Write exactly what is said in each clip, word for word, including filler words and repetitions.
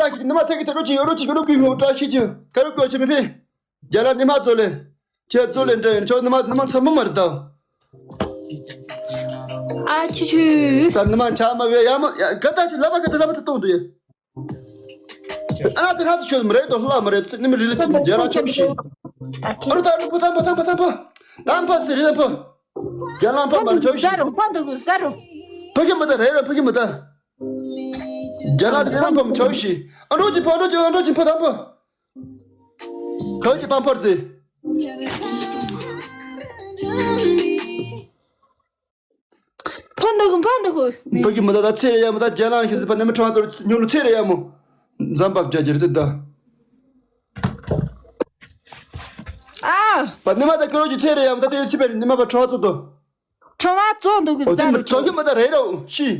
བཀྲ་ཤིས་ཀྱི་ནི་མ་ཐད་ཀྱི་ཐད་རོ་ཅིག་ཡོད་རོ་ཅིག་ཡོད་རོ་ཀུན་ཡོད་བཀྲ་ཤིས་ཀྱི་ག་རོ་ཀོ་ཆེ་མི་ཕི། རྒྱ་ལ་ནི་མ་ཙོ་ལེ། ཁྱེད་ཙོ་ལེ་འདྲ་ཡིན་ཆོག་ནི་མ་ནི་མ་ཚ་མོ་མར་ད། ཨ་ཆུ་ཆུ། ད་ནི་མ་ཆ་མ་བེ་ཡ་མ་ཡ་ག་ད་ཆུ་ལ་མ་ག་ད་ལ་མ་ཚ་གཏོང་དུ་ཡ། ཨ་ན་དེ་ཧ་ཚ་ཆོད་མ་རེད་དོ་ལ་མ་རེད་ནི་མ་རི་ལ་ཆུ་རྒྱ་ལ་ཆབ་ཤི། ཨ་རུ་ད་རུ་པོ་ད་པོ་ད་པོ་ད་པོ། ད་པོ་ཟེར་རི་ད་པོ། རྒྱ་ལ་པོ་མར་ཆོག་ཤི། ཟ་རུ་ཕ་འདུག་ཟ་རུ། ཕ་ཤི་མ་ད་རེད་ར་ཕ་ཤི་མ་ད། རྒྱ་ལ་དེ་མ་ཕམ་ཆོག་ཤི། ཨ་འགྲོ་ཅི་ཕ་འགྲོ་ཅི་ཨ་འགྲོ་ཅི་ཕ་དང་ཕ། ཆོག་ཅི་ཕམ་ཕར་ཙི། ཕ་འདུག་ཕ་འདུག་ཕ་གི་མི་ད་ད་ཚེ་རེ་ཡ་མོ་ད་རྒྱ་ལ་ཤི་ཕ་ནེ་མ་ཁྲང་ཏོར་ཉོ་ལུ་ཚེ་རེ་ཡ་མོ། འཛམ་བབ་རྒྱ་རྒྱ་རེ་ད། ཨ། ཕ་ནེ་མ་ད་ཀ་རོ་ཅི་ཚེ་རེ་ཡ་མོ་ད་དེ་ཡོད་ཚེ་པེ་ནེ་མ་ཕ་ཁྲང་ཙོ་དོ། ཁྲང་བ་ཙོ་འདུག་ཟ་རུ་ཆོག་ཤི་མ་ད་རེ་རོ་ཤི།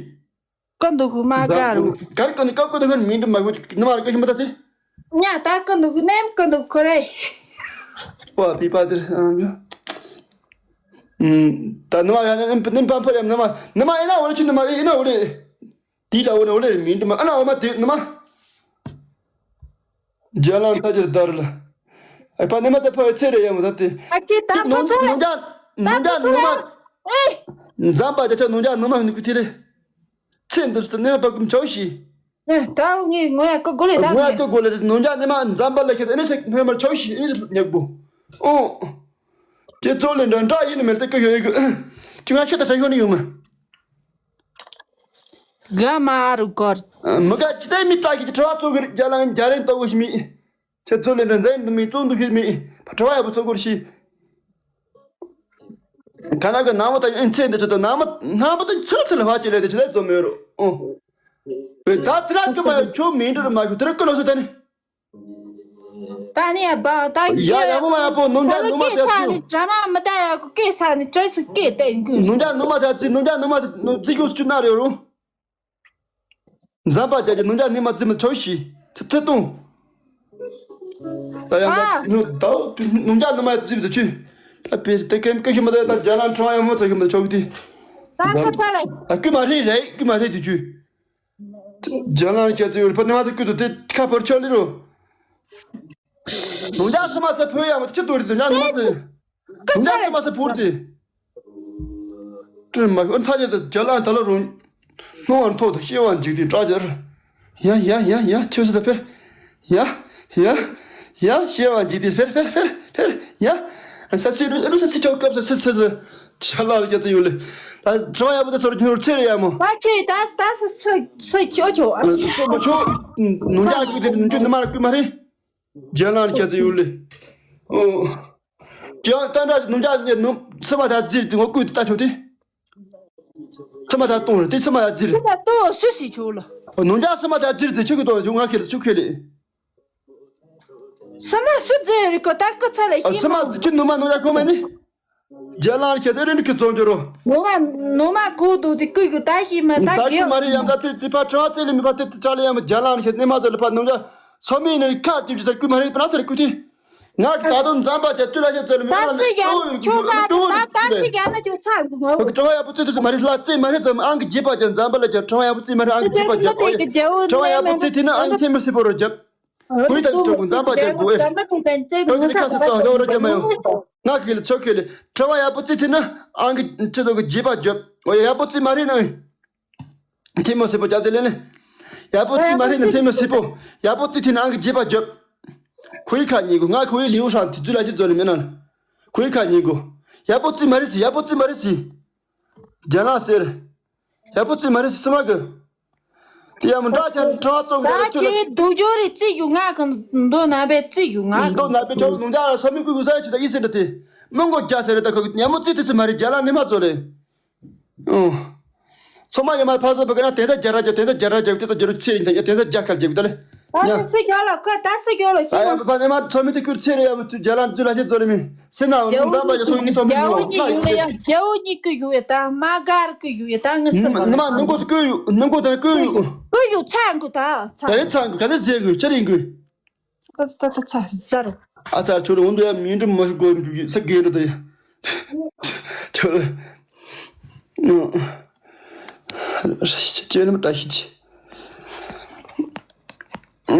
ཀ་འདུག་གུ་མ་དགའ་རུ། གར་ཀ་ནི་ཀབ་ཀ་ནི་ཁོ་ནི་མིང་དུ་མ་གོ་ནི་མ་ཀ་ཤི་མ་ད་དེ། ཉ་ད་ཀ་འདུག་གུ་ནེམ་ཀ་འདུག་ཁོ་རེ། ཨོ་པི་པ་དེ་ཨ་ཉ། ད་ནི་མ་ཡ་ནི་ནི་པ་ཕར་ཡ་ནི་མ་ནི་མ་ཡིན་ན་འོ་ལེ་ཆུ་ནི་མ་ཡིན་ན་འོ་ལེ། དེ་ལ་འོ་ནི་འོ་ལེ་མིང་དུ་མ་ཨ་ན་འོ་མ་དེ་ནི་མ། རྒྱ་ལ་ད་ཅིར་དར་ལ། ཨ་ཕ་ནི་མ་ད་ཕ་ཚེ་རེ་ཡ་མོ་ད་དེ། ཨ་ཀི་ད་ནུ་ནུ་ཇ་ནུ་ཇ་ནུ་མ། ཨེ། འཛམ་བུ་གླིང་ཆ་ནུ་ཇ་ནུ་མ་ནི་ཀུ་ཐི་རེ། ཚེ་འདི་སུ་ནི་མ་པ་ཀུམ་ཆོག་ཤི། ཨེ་ད་ངས་ངོ་ཡ་ཀོ་གོ་ལེ་ད་ངོ་ཡ་ངས་ཀོ་གོ་ལེ་ནུ་ཇ་ནི་མ་འཛམ་བུ་གླིང་ཆ་ཨ་ནི་སེ་ནི་མ་ཆོག་ཤི་ཨ་ནི་སེ་ཉག་པོ། ཨོ། ཁྱེད་ཚོ་ལས་འདྲ་འདྲ་ཡིན་ནི་མེད་དེ་ཀི་ཡོད་ཡོད་ཀི། ཁྱི་ང་ཤི་ད་ད་ཤོ་ནི་ཡོད་མ། ག་མ་རུ་གོར། མི་ག་ཅི་ད་མི་ཏྲ་ཤི་ཁྲ་བ་ཚོ་གི་རྒྱ་ལང་རྒྱ་རེན་ཏོ་གི་ཤི་མི། ཁྱེད་ཚོ་ལས་འདྲ་འཛིན་དུ་མི་བཙོང་དུ་ཤི་མི། ཁྲ་བ་ཡ་བུ་ཚོ་གུར་ཤི། ག་ན་གི་ནང་མོ་ད་ཨིན་ཚེ་འདི་ཚོ་ད་ནང་མོ་ནང་མོ་ད་ཚུར་ཚུར་ལ་ཧ་ཅི་ལས་དེ་ཅི་ད་ཚོ་མེད་རུ། ཨོ། ད་དེ་ར་ཀི་མ་ཡོད་ཁྱོད་མིན་འདྲ་མ་ཤོད་དེ་ར་ཀི་ལོ་སོ་ད་ནི། ད་ནི་ཡ་བ་ད་ཡ་ཡ་མོ་མ་ཡ་པོ་ནུམ་རྒྱ་ནུ་མ་ད་ཚུ། ད་མ་མི་ད་ཡ་གོ་ཀེ་ས་ནི་ཏྲེ་སི་ཀེ་ཏེ་ཡིན་གོ། ནུམ་རྒྱ་ནུ་མ་ད་ཚི་ནུམ་རྒྱ་ནུ་མ་ནུ་ཛི་གོ་སུ་ཆུ་ན་རེ་རུ། འཛམ་པ་རྒྱ་རྒྱ་ནུམ་རྒྱ་ནི་མ་ཛི་མི་ཆོ་ཤི། ཚི་ཚི་ཏུང་། ད་ཡ་ཨ། ནུ་ད་ནུམ་རྒྱ་ནུ་མ་ཛི་མི་ཆུ། ད་པེ་ཏེ་ཀེམ་ཀེ་ཤི་མ་ད་ད་རྒྱ་ལ་ཁྲང་ཡ་མོ་ཚ་ཤི་མ་ཆོ་གི་ཏི། ད་ཁ་ཚ་ལ། ཨ་ཀུ་མ་རེ་རེ་ཀུ་མ་རེ་དུ་ཆུ། རྒྱ་ལ་ཁྱེད་ཚོ་ཡོད་པ་ནི་མ་ཚ་ཀུ་ཏུ་ཏེ་ཁ་པར་ཆོ་ལི་རུ། ནུང་ཇ་སི་མ་ས་ཕོ་ཡ་མ་ཅི་ཏོ་རི་ཏུ་ཉ་ནུ་མ་ཟི། ནུང་ཇ་སི་མ་ས་ཕུར་ཏི། ཏྲི་མ་ཨོ་ཐ་ཉེ་ཏ་རྒྱ་ལ་ད་ལ་རུང་། སྣང་བ་མཐོ་ཏུ་ཤེས་པ་འཇིག་ཏུ་སྐྲག་ཅེར། ཡ་ཡ་ཡ་ཡ་ཆོས་སི་ད་ཕེར། ཡ་ཡ་ཡ་ཤེས་པ་འཇིག་ཏུ་ཕེར་ཕེར་ཕེར་ཕེར་ཡ། ས་སི་རུ་རུ་ས་སི་ཆོ་སྐབས་ས་སི་སི་སི། ཆ་ལ་རྒྱ་ཚ་ཡོད་ལེ། ད་ཁྲ་བ་ཡ་པོ་ད་ཚོར་ཉུར་ཚེ་རེ་ཡ་མོ། ད་ཆེ་ད་ད་ས་ས་ས་ཁྱོ་ཁྱོ་ཨ་ས་ས་མ་ཆོ། ནུང་ཇ་ཀུ་དེ་ནུང་ཇ་ནུ་མ་ཀུ་མ་རེད། རྒྱ་ལ་ཁྱེད་ཚོ་ཡོད་ལེ། ཨོ། ཀྱང་ཏན་ཏན་ནུང་ཇ་ནི་ནུ་ཚེ་མ་ད་ཛིར་ཏི་ངོ་ཀུ་ཏི་ད་ཆོ་ཏི། ཚེ་མ་ད་ཏོང་རེ་ཏི་ཚེ་མ་ད་ཛིར། ཚེ་མ་ཏོ་སུ་སི་ཆོ་ལ། ཨོ་ནུང་ཇ་ཚེ་མ་ད་ཛིར་ཏི་ཆུ་ཀི་ཏོ་ཡོ་ང་ཁེ་ལེ་ཆུ་ཁེ་ལེ། ཚེ་མ་སུ་ཛིར་རི་ཀོ་ད་ཀི་ཚེ་ལེ་ཨོ་ཤི་ཚེ་མ་ད་ཅི་ནུ་མ་ནུང་ཇ་ཁོ་མ་ནི། རྒྱ་ལ་ཁྱེད་ཚོ་རེ་ནི་ཀི་ཙོང་འཇོ་རོ། ནུ་མ་ནུ་མ་ཀུ་ཏུ་ཏི་ཀུ་ཀུ་ད་ཤི་མ་ད་ད་ཀི་གེ་མ་རེ་ཡང་ད་ཚེ་ཚེ་ཕ་ཁྲ་ཚེ་ལེ་མི་ཕ་ཏི་ཏི་ཁྲ་ལེ་ཡང་རྒྱ་ལ་ཁྱེད་ནི་མ་ཚེ་ལེ་ཕ་ནུང་ཇ། ཚོ་མི་ནི་ཁ་ཅིག་ཅིག་ཚར་ཀུ་མ་རེད་པ་ན་ཚར་ཀུ་ཏི། ང་གི་ད་དུང་འཛམ་བུ་གླིང་ཅི་ལ་ཅི་ཚོ་ལ་མི་ད་ང་ལ་སི་ཡ་ཅོ་ཡོད་ཅོ་ཡོད་ད་ད་ད་སི་ཡ་ན་ཅོ་ཚར་ཀུ་ང་ཨོ་ཀི་ཁྲ་བ་ཡ་པོ་ཚེ་དུ་སི་མ་རེད་ལ་ཚེ་མ་རེད་ཙམ་ཨང་གི་རྗེས་པ་ཀྱང་འཛམ་བུ་གླིང་ཅི་ཁྲ་བ་ཡ་པོ་ཚེ་མ་རེད་ཨང་གི་རྗེས་པ་ཀྱང་ཨོ་ཡ་ཁྲ་བ་ཡ་པོ་ཚེ་དེ་ན་ཨང་གི་ཚེ་མི་སྲིད་པོ་རོ་རྒྱབ། ངུས་དང་གྲོགས་པོ་འཛམ་བུ་གླིང་ཅི་དགོས་ཨེ། ཁྱོད་ཀྱི་ཁ་སི་ཙང་ཡོད་རོ་རྒྱབ་མ་ཡོང་། ང་གི་ལ་ཚོ་ཁྱོད་ལ་ཁྲ་བ་ཡ་པོ་ཚེ་དེ་ན་ཨང་གི་ཚེ་དོ་གི་རྗེས་པ་རྒྱབ་ཨོ་ཡ་ཡ་པོ་ཚེ་མ་རེད་ན། ཐེ་མོ་སི་པོ་རྒྱ་ཚེ་ལེ་ལེ། ཡ་པོ་ཙི་མ་རེད་ན་ཐེ་མོ་སི་པོ། ཡ་པོ་ཙི་ཐེ་ན་ཨང་གི་རྗེས་པ་རྒྱབ། ཁོའི་ཁ་ཉིན་གོ་ང་ཁོའི་ལིའུ་ཧྲང་དེ་ཚུལ་ལ་ཅི་ཚོ་ལེ་མེད་ན། ཁོའི་ཁ་ཉིན་གོ་ཡ་པོ་ཙི་མ་རེད་སི་ཡ་པོ་ཙི་མ་རེད་སི། རྒྱ་ལ་ཟེར། ཡ་པོ་ཙི་མ་རེད་སི་སི་མ་གི། དེ་ཡ་མོ་འདྲ་ཆ་འདྲ་བ་ཙོག་རེད་ད་ཅི་ཆེ་རེད། སྡུག་སྦྱོར་རེ་ཙི་ཡུ་ང་གི་མདོ་ན་བས་ཙི་ཡུ་ང་གི་མདོ་ན་བས་ཆོག་ནུང་ཅག་ལ་ས་མི་ཀུ་ཀུ་ཟ་ཆི་ད་ཨི་སི་འདྲ་དེ། མི་མགོ་རྒྱ་ཟེར་རེད་ད་ཁོ་ཉ་མོ་ཙི་དེ་ཚི་མ་རེད་རྒྱ་ལ་ནི་མ་ཚོ་ལེ། ཨོ། ཚང་མ་ཡོད་མ་ཕ་ཚོ་བ་ག་ན་དེ་ཚ་རྒྱ་ར་རྒྱ་དེ་ཚ་རྒྱ་ར་རྒྱ་དེ་ཚ་རྒྱ་རུ་ཚེ་རིང་དང་དེ་ཚ་རྒྱ་ཁ་རྒྱ་གུ་ད་ལེ། ད་ཉ། སི་སི་རྒྱ་ལ་ཁོ་ད་སི་རྒྱ་ལ་ཨ་ཡ་ཁྱི་ཕ་ནེ་མ་ཚོ་མི་དེ་ཁུར་ཚེ་རེ་ཡ་མི་ཚུ་རྒྱ་ལ་ཚུ་ལ་ཤེ་ཚོ་ལེ་མི་སི་ན་འོ་རྒྱ་འཛམ་པ་ཡ་སོ་ནི་སོ་མི་རྒྱ་ནོ་ཁ་ཡོད་ལེ་ཡ་རྒྱ་ཉི་ཀུ་ཡོད་ད་མ་གར་ཀུ་ཡོད་ད་ངི་སི་མ་ནི་མ་ནུ་གོ་ཀུ་ཡོད་ནུ་གོ་ད་ཀུ་ཡོད་ཀུ་ཡོད་ཚ་ཀུ་ད་ཚ་ད་ཡ་ཚ་ཀུ་ག་ད་ཟེ་ཀུ་ཆ་རིང་ཀུ། ད་ད་ད་ཚ་ཟ་རུ། ཨ་ཚ་ཁྱོད་རང་འདུག་ཡ་མིང་འགྲིམ་མ་ཤི་གོ་འཇུག་ཡིན་ས་གེ་རུ་ད་ཡ། ཁྱོད་རང་ཁྱོད་རང་བཀྲ་ཤིས་ཆེ།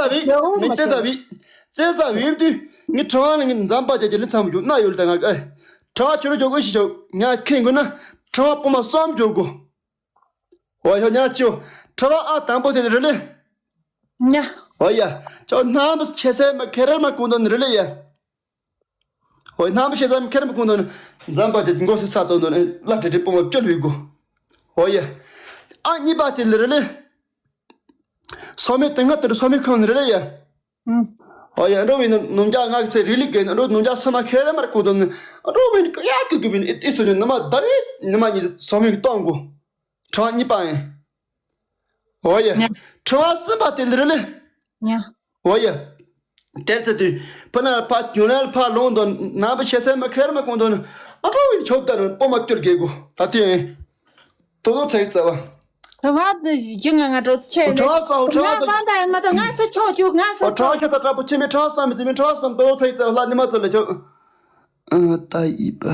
ཟ་བི། ངས་ཙེ་ཟ་བི། ཙེ་ཟ་བི་དུས་ངས་ཁྲ་བ་ལ་ངས་འཛམ་བུ་གླིང་ལ་མཚམས་བརྒྱུགས་ན་ཡོད་ལ་ད་ང་ཨེ། ཁྲ་བ་ཁྱོད་རང་ཁྱོད་ཀོ་ཤི་ཤོག་ང་ཁེངས་དགོས་ན་ཁྲ་བ་སྤོ་མ་གསུམ་བརྒྱུགས་དགོ། འོ་ཡ་ཉ་ཅིའོ། ཁྲ་བ་ཨ་དང་པོ་དེ་རེད་ལེ། ཉ། འོ་ཡ། ཁྱོད་རྣམ་པ་ཆེ་སེ་མ་ཁེ་རེ་མ་གུང་དོན་རེད་ལེ་ཡ། འོ་ཡ་རྣམ་པ་ཆེ་སེ་མ་ཁེ་རེ་མ་གུང་དོན། འཛམ་བུ་གླིང་མགོ་སེ་ས་དོན་དོན་ལ་དྲི་དྲི་སྤོ་མ་བཅོལ་བའི་གོ། འོ་ཡ། ཨ་གཉིས་པ་དེ་ལེ་རེད་ལེ། སོ་མའི་དེ་སྔ་དེར་སོ་མའི་ཁང་རེད་ལེ་ཡ། ཨུམ། ཨོ་ཡ་འགྲོ་བའི་ནུ་ནུ་འཇའ་ངག་ཚེ་རིག་ལི་གན་འགྲོ་ནུ་འཇའ་སོ་མ་ཁེ་རེ་མར་ཀུ་དོན་འགྲོ་བའི་ནི་ཡ་ཀུ་ཀུ་བི་ནི་ཨི་སོ་ནི་ནུ་མ་ད་རེ་ནུ་མ་ཉི་སོ་མའི་གཏོང་གོ། ཁྲ་བ་གཉིས་པ་ཡིན། ཨོ་ཡ། ཉ། ཁྲ་བ་གསུམ་པ་དེ་ལི་རེད་ལེ། ཉ། ཨོ་ཡ། དེར་ཚེ་དུས་ཕ་ན་ཕ་ཡུན་ལ་ཕ་ལོང་དོ་ནང་པ་ཤེ་སེ་མ་ཁེ་རེ་མ་ཀུང་དོན་ཨ་འགྲོ་བའི་ནི་ཆོག་ད་ནི་སྤོ་མ་བཅོལ་གེ་གོ་ད་དེ་ཡིན། དོ་དོ་ཚེག་ཚ་བ། ཁྲ་བ་དེ་ཡི་ང་ང་འགྲོ་ཚེ་ཆེ་ཁྲ་བ་སོང་ཁྲ་བ་ང་སོང་བ་ད་ཡང་མ་གཏོགས་ང་སོ་ཆོག་ཆོག་ང་སོ་ཨོ་ཁྲ་བ་ཆོག་ཁྱོད་ད་དྲག་པོ་ཆེ་མེད་ཁྲ་བ་སོང་མི་ཚེ་མེད་ཁྲ་བ་སོང་དོ་དོ་ཚེག་ཚ་བ་ལ་ནི་མ་ཚོ་ལ་ཆོག་ཨ་ད་ཡིབ་པ།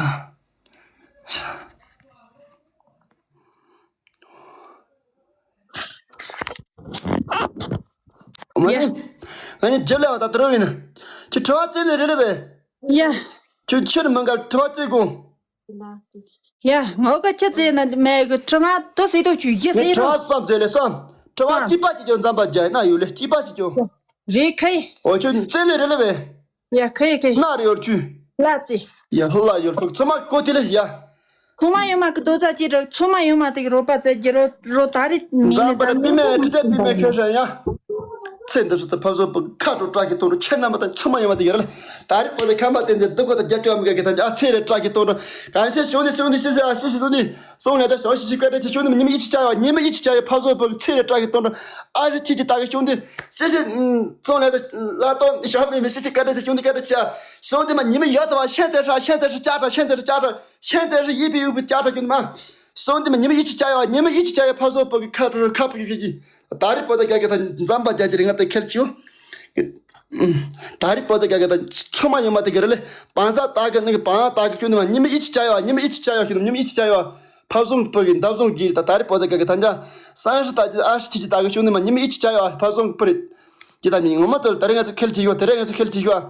མ་ཡ། ནི། ང་ནི་རྒྱབ་ལ་བ་ད་དུ་རོ་ཡིན། ཁྱོད་ཁྲ་བ་རྩེ་ལེ་རེ་ལེ་བས། ཡ། ཁྱོད་ཁྱོད་མ་འགལ་ཁྲ་བ་རྩེ་དགོ། ཡ། ངའོ་ག་ཁྱེད་ཚེ་ན་མེ་གི་ཁྲ་བ་དོ་སེ་དོ་ཆུ་ཡི་ངས་སེ་ཁྲ་དོ། བ་བསམ་ཚེ་ལེ་བསམ། ཁྲ་བ་ཨ། སྐྱིད་པ་ཅིག་ཀྱང་འཛམ་པ་རྒྱ་ན་ཡོད་ལེ་སྐྱིད་པ་ཅིག་ཀྱང་། རེད་ཁེ། འོ་ཁྱོད་རྩེ་ལེ་རེ་ལེ་བས། ཡ་ཁེ་ཁེ། ན་རེ་ཡོར་ཆུ། ལ་ཙི། ཡ་ཧ་ལ་ཡོར་ཁོག་ཚང་མ་ཀོ་ཏི་ལེ་ཡ། ཚང་མ་ཡོད་མ་གི་རྡོ་རྩ་ཅི་རེད་ཚང་མ་ཡོད་མ་དེ་གི་རོ་པ་ཙེ་གི་རོ་རོ་ད་རེད་མི་འཛམ་ནི་བུ་ད་གླིང་མི་མེད་ཁྲི་ལྡེ་བི་མེད་ཤོད་ཤོད་ཡ། ཚེ་འདི་ཚོ་ད་ཕ་བཟོ་པ་ཁ་དྲོ་བཀྲ་ཤིས་གཏོང་རོགས་ཁྱེད་རྣམ་པ་དང་ཚང་མ་ཡོད་མ་དེ་ཡོད་རེད། ད་རེད་པོ་དེ་ཁ་མ་བསྟན་ཏེ་སྡུག་གོ་ད་རྒྱབ་སྐྱོར་མི་དགའ་གི་ད་ཨ་ཚེ་རེད་བཀྲ་ཤིས་གཏོང་རོགས་གང་ཤེས་བྱུང་ནི་བྱུང་ནི་ཤི་ཤི་ཨ་ཤི་ཤི་བྱུང་ནི། སོང་ལས་ད་ཞོ་ཤི་ཤི་བཀའ་དྲིན་ཆེ་ཤོ་ནི་མ་ཉི་མ་ཡིད་ཆེས་བྱ་ཡོད་ཉི་མ་ཡིད་ཆེས་བྱ་ཡོད་ཕ་བཟོ་པ་ཚེ་རེ་བཀྲ་ཤིས་གཏོང་རོགས། ཨ་རི་ཁྱི་ཅི་ད་གི་ཤོ་འདི་ཤི་ཤི། སོང་ལས་ད་ལ་ཏོ་ཞོ་མི་མི་ཤི་ཤི་བཀའ་དྲིན་ཆེ་ཤོ་འདི་བཀའ་དྲིན་ཆེ། ཤོ་འདི་མ་ཉི་མ་ཡོད་ད་བ་ཤན་ཚེ་ཧྲ་ཤན་ཚེ་ཧྲ་ཅ་ཧྲ་ཤན་ཚེ་ཧྲ་ཅ་ཧྲ་ཤན་ཚེ་ཧྲ་ཡི་པི་ཡུ་པི་ཅ་ཧྲ་ཤོ་འདི་མ། སོང་འདི་མ་ཉི་མ་ཡིད་ཆེས་བྱ་ཡོད་ཉི་མ་ཡིད་ཆེས་བྱ་ཡོད་ཕ་བཟོ་པ་གི་ཁ་ཁ་ཕུ་ཡུ་ཤི་ཅི། ད་རི་པོ་ཏ་རྒྱ་གི་ད་འཛམ་པ་རྒྱ་གི་རི་ང་ད་ཁེལ་ཆིའུ། ད་རི་པོ་ཏ་རྒྱ་གི་ད་ཚོ་མ་ཡོད་མ་དེ་གི་རི་ལེ། བང་ས་ད་གི་ནི་གི་བང་ད་གི་ཤུ་ནི་མ་ཉི་མ་ཡིད་ཆེས་བྱ་ཡོད་ཉི་མ་ཡིད་ཆེས་བྱ་ཡོད་ཤུ་ནི་ཉི་མ་ཡིད་ཆེས་བྱ་ཡོད། ཕ་བཟང་པུ་གི་འདབ་བཟང་གི་ད་ད་རི་པོ་ཏ་རྒྱ་གི་ད་འཇའ་སང་ཧྲི་ད་ཨ་ཧྲི་ཆི་ཆི་ད་གི་ཤུ་ནི་མ་ཉི་མ་ཡིད་ཆེས་བྱ་ཡོད་ཕ་བཟང་པུ་རི། ཀྱི་ད་མི་ངོ་མ་ཏོལ་ད་རི་ང་ཚོ་ཁེལ་ཆི་ཤོ་ད་རི་ང་ཚོ་ཁེལ་ཆི་ཤོ།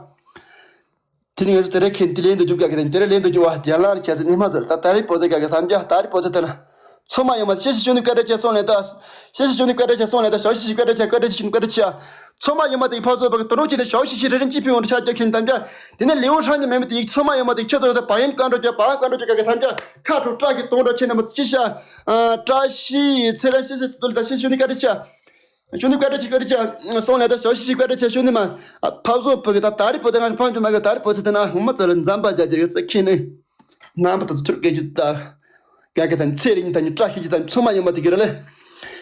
དེ་ནི་ང་ཚོ་དེ་རེ་ཁེན་དེ་ལེན་དུ་རྒྱུག་ག་གི་དང་དེ་རེ་ལེན་དུ་རྒྱུག་བ་རྒྱ་ལར་ཁྱེད་ཚོ་ཉི་མ་ཚོ་ད་ད་རི་པོ་ཚོ་ག་གི་ཐམས་ཅད་ད་རི་པོ་ཚོ་དེ་ན། ཚོ་མ་ཡོད་མ་ཤི་ཤི་ཤུ་ནི་བཀའ་དྲིན་ཆེ་སོང་ལེ་ད། ཤི་ཤི་ཤུ་ནི་བཀའ་དྲིན་ཆེ་སོང་ལེ་ད་ཞོ་ཤི་ཤི་བཀའ་དྲིན་ཆེ་བཀའ་དྲིན་ཆེ་ཤུ་ནི་བཀའ་དྲིན་ཆེ། ཚོ་མ་ཡོད་མ་དེ་ཕ་ཚོ་བ་གི་དོ་རུང་ཅི་དེ་ཞོ་ཤི་ཤི་རེ་རེ་ཅི་ཕི་འོང་ཆ་རྒྱ་ཁེན་ཐམས་ཅད་དེ་ནི་ལེའུ་ཧྲ་ཉི་མེད་མི་དེ་ཡིག་ཚོ་མ་ཡོད་མ་དེ་ཁྱེད་ཚོ་ད་བ་ཡིན་ཀ་འགྲོ་རྒྱ་བ་ཀ་འགྲོ་རྒྱ་ག་གི་ཐམས་ཅད་ཁ་དྲུག་བཀྲ་གི་གཏོང་འགྲོ་ཆེ་ན་མ་ཅི་ཤ། བཀྲ་ཤིས་ཚེ་རིང་ཤི་ཤི་དུ་ལ་ད་ཤི་ཤི་ཤུ་ནི་བཀའ་དྲིན་ཆེ། ཤུ་ནི་བཀའ་དྲིན་ཆེ་བཀའ་དྲིན་ཆེ། སོང་ལེ་ད་ཞོ་ཤི་ཤི་བཀའ་དྲིན་ཆེ་ཤུ་ནི་མ། ཕ་བཟང་པུ་གི་ད་ད་རི་པོ་ཚོ་ང་ཕམ་ཆུ་མ་གི་ད་རི་པོ་ཚོ་དེ་ན་ཧུ་མ་ཚ་ལ་འཛམ་པ་རྒྱ་རྒྱ་རི་ཚེ་ཁེན་ནི། རྣམ་པ་དང་ཚུར་སྐད་རྒྱུ་ད། རྒྱ་གི་ད་ཚེ་རིང་ད་ཉི་བཀྲ་ཤིས་ཀྱི་ད་ཚོ་མ་ཡོད་མ་དེ་གི་རེ་ལེ།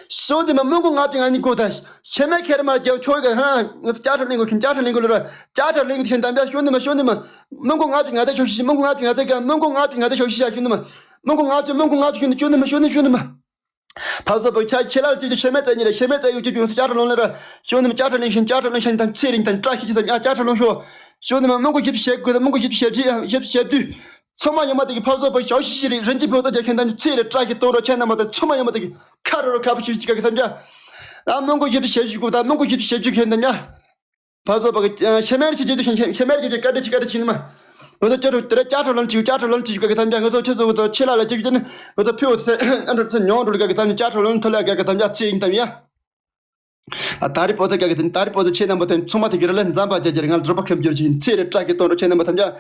ཤོ་འདི་མ་མོན་གོ་ང་དུ་ང་གཉིས་གོ་ད། ཤེ་མེ་ཁེར་མ་རྒྱ་ཆོ་ག་ཧ་ང་ཚོ་ཅ་ཁྲ་ལེན་གོ་ཁྱིམ་ཅ་ཁྲ་ལེན་གོ་ལོ་ར་ཅ་ཁྲ་ལེན་གོ་ཁྱིམ་དམ་པ་ཤོ་འདི་མ་ཤོ་འདི་མ། མོན་གོ་ང་དུ་ང་ཚ་ཤོ་ཤི་མོན་གོ་ང་དུ་ང་ཚ་ག་མོན་གོ་ང་དུ་ང་ཚ་ཤོ་ཤི་ཤ་ཤོ་འདི་མ། མོན་གོ་ང་དུ་མོན་གོ་ང་དུ་ཤོ་འདི་ཤོ་འདི་མ་ཤོ་འདི་ཤོ་འདི་མ། ཕ་བཟོ་པ་ཁྱ་ཁྱེད་ལ་ཅིག་ཏུ་ཤེ་མེ་ཙེ་ཉིད་ལ་ཤེ་མེ་ཙེ་ཡུ་ཅིག་ཡོང་སི་ཅ་ཁྲ་ལོང་ལེ་ར། ཤོ་འདི་མ་ཅ་ཁྲ་ལེན་ཤིན་ཅ་ཁྲ་ལོང་ཤིན་དང་ཚེ་རིང་དང་བཀྲ་ཤིས་ཀྱི་དང་ཡ་ཅ་ཁྲ་ལོང་ཤོ། ཤོ་འདི་མ་མོན་གོ་ཞིབ་བཤད་དགོས་དང་མོན་གོ་ཞིབ་བཤད་ཅི་ཞིབ་བཤད་དུས། ཚོ་མ་ཡོད་མ་དེ་གི་ཕ་བཟོ་པ་ཞའོ་ཤི་ཤི་རེད་རིན་ཅི་ཕོ་ཚ་རྒྱ་ཁེན་ད་ནི་ཚེ་རེ་བཀྲ་ཤིས་གཏོང་རོགས་ཁྱེད་རྣམ་པ་དང་ཚོ་མ་ཡོད་མ་དེ་གི་ཁ་རོ་རོ་ཁ་པོ་ཞིབ་ཅི་ག་གི་ཐམས་ཅད། ད་མོན་གོ་ཞིབ་བཤད་ཞུ་དགོས་ད་མོན་གོ་ཞིབ་བཤད་ཞུ་ཁེན་ད་ཉ། ཕ་བཟོ་པ་གི་ཤེ་མེར་ཆེ་ཆེ་དུ་ཤེ་མེར་ཆེ་ཆེ་བཀའ་དྲིན་ཆེ་བཀའ་དྲིན་ཆེ་ནི་མ། ང་ཚོ་ཅ་རུ་དེ་ར་ཅ་ཁྲ་ལོན་ཆི་ཅ་ཁྲ་ལོན་ཆི་ཞུ་ག་གི་ཐམས་ཅད་ང་ཚོ་ཆེ་ཚོ་གི་ཐོག་ཆེ་ལ་ལ་ཅི་གི་ནི་ང་ཚོ་ཕུ་བོ་ཚེ་ཨ་འགྲོ་ཚེ་ཉོང་འགྲོ་ལ་ག་གི་ཐམས་ཅད་ཅ་ཁྲ་ལོན་ཐོ་ལ་ག་གི་ཐམས་ཅད་ཚེ་ཡིན་ཐམས་ཡ། ད་རི་པོ་ཚེ་ག་གི་ཐམས་ད་རི་པོ་ཚེ་ཆེ་རྣམ་པ་ཐམས་ཚོ་མ་ཐེ་གི་ར་ལ་འཛམ་པ་ཅ་ཅ་ར་ང་ལ་རོ་པ་ཁེམ་ཅོར་ཆེ་ཚེ་རེ་བཀྲ་ཤིས་གཏོང་རོགས་ཁྱེད་རྣམ་པ་ཐམས་ཅད།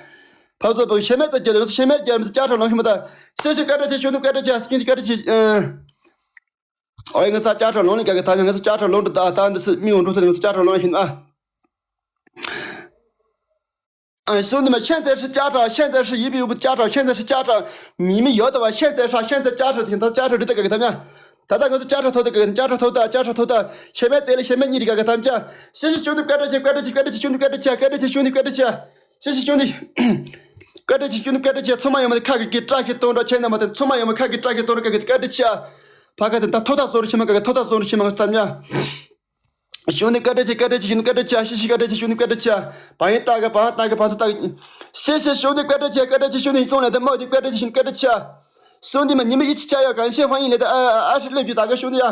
ཕ་བཟོ་པ་གི་ཤེ་མེར་ཙ་ཅ་ལ་ང་ཚོ་ཤེ་མེར་རྒྱ་མི་ཚོ་ཅ་ཁྲ་ལོན་ཤི་མ་ད། ཤེ་ཤེ་བཀའ་དྲིན་ཆེ་ཤོ་ནི་བཀའ་དྲིན་ཆེ་ཤོ་ནི་བཀའ་དྲིན་ཆེ་ཨ། ཨོ་ཡ། ང་ཚོ་ལྕགས་ཁྲ་ལོང་ལ་རྒྱག་གི་ཐབས་ཡོད། ང་ཚོ་ལྕགས་ཁྲ་ལོང་དུ་ད་ད་འདི་སི་མི་འོང་འགྲོ་ཚེ་ང་ཚོ་ལྕགས་ཁྲ་ལོང་ལ་ཤིན་ཨ། ཨ་ཤུ་ནི་མ་ཤན་ཙེ་ཧྲི་ལྕགས་ཁྲ། ཤན་ཙེ་ཧྲི་ཡི་པི་ཡུ་པི་ལྕགས་ཁྲ། ཤན་ཙེ་ཧྲི་ལྕགས་ཁྲ། ཉི་མ་ཡོད་དོ་བ། ཤན་ཙེ་ཧྲ་ཤན་ཙེ་ལྕགས་ཁྲ་དེ་ད་ལྕགས་ཁྲ་འདི་ད་ག་གི་ཐབས་ཡ། ད་ལྟ་ང་ཚོ་ལྕགས་ཁྲ་ཐོག་ད་ག་གི་ལྕགས་ཁྲ་ཐོག་ད་ལྕགས་ཁྲ་ཐོག་ད་ཤན་མེ་ཙེ་ལ་ཤན་མེ་གཉིས་རི་ག་གི་ཐབས་ཡ། ཤི་ཤི་ཤུ་ནི་བཀའ་དྲིན་ཆེ། བཀའ་དྲིན་ཆེ། བཀའ་དྲིན་ཆེ། ཤུ་ནི་བཀའ་དྲིན་ཆེ། བཀའ་དྲིན་ཆེ། ཤུ་ནི་བཀའ་དྲིན་ཆེ། ཤི་ཤི་ཤུ་ནི། བཀའ་དྲིན་ཆེ། ཤུ་ནི་བཀའ་དྲིན་ཆེ། ཚང་མ་ཡོང་མ་དེ་ཁ་གི་གི་བཀྲ་ཤིས་གཏོང་རོགས་བྱས་ན་མ་དེ་ཚང་མ་ཡོང་མ་ཁ་གི་བཀྲ་ཤིས་གཏོང་རོགས་ག་གི་བཀའ་དྲིན་ཆེ། ཕ་ཁ་དེ་ད་ཐོག་ཐག་སོང་རོགས་བྱས་མ་ང་ཚོ་ཐམས་ཅད། ཤུ་ནི་བཀའ་དྲིན་ཆེ། བཀའ་དྲིན་ཆེ། ཤུ་ནི་བཀའ་དྲིན་ཆེ། ཤི་ཤི་བཀའ་དྲིན་ཆེ། ཤུ་ནི་བཀའ་དྲིན་ཆེ། བ་ཡིན་ཏག་ག་བ་ཏག་ག་བ་ས་ཏག་ཤི་ཤི་ཤུ་ནི་བཀའ་དྲིན་ཆེ། བཀའ་དྲིན་ཆེ། ཤུ་ནི་སོང་ལ་དེ་མོ་དེ་བཀའ་དྲིན་ཆེ། ཤུ་ནི་བཀའ་དྲིན་ཆེ། ཤུ་ནི་མ་ཉི་མ་ཡི་ཆི་ཆ་ཡོད་གང་ཤེས་ཧྥང་ཡིན་ལེ་ད་ཨ་ཨ་ཧྲི་ལེབ་ཀྱི་ད་ག་ཤུ་ནི་ཡ།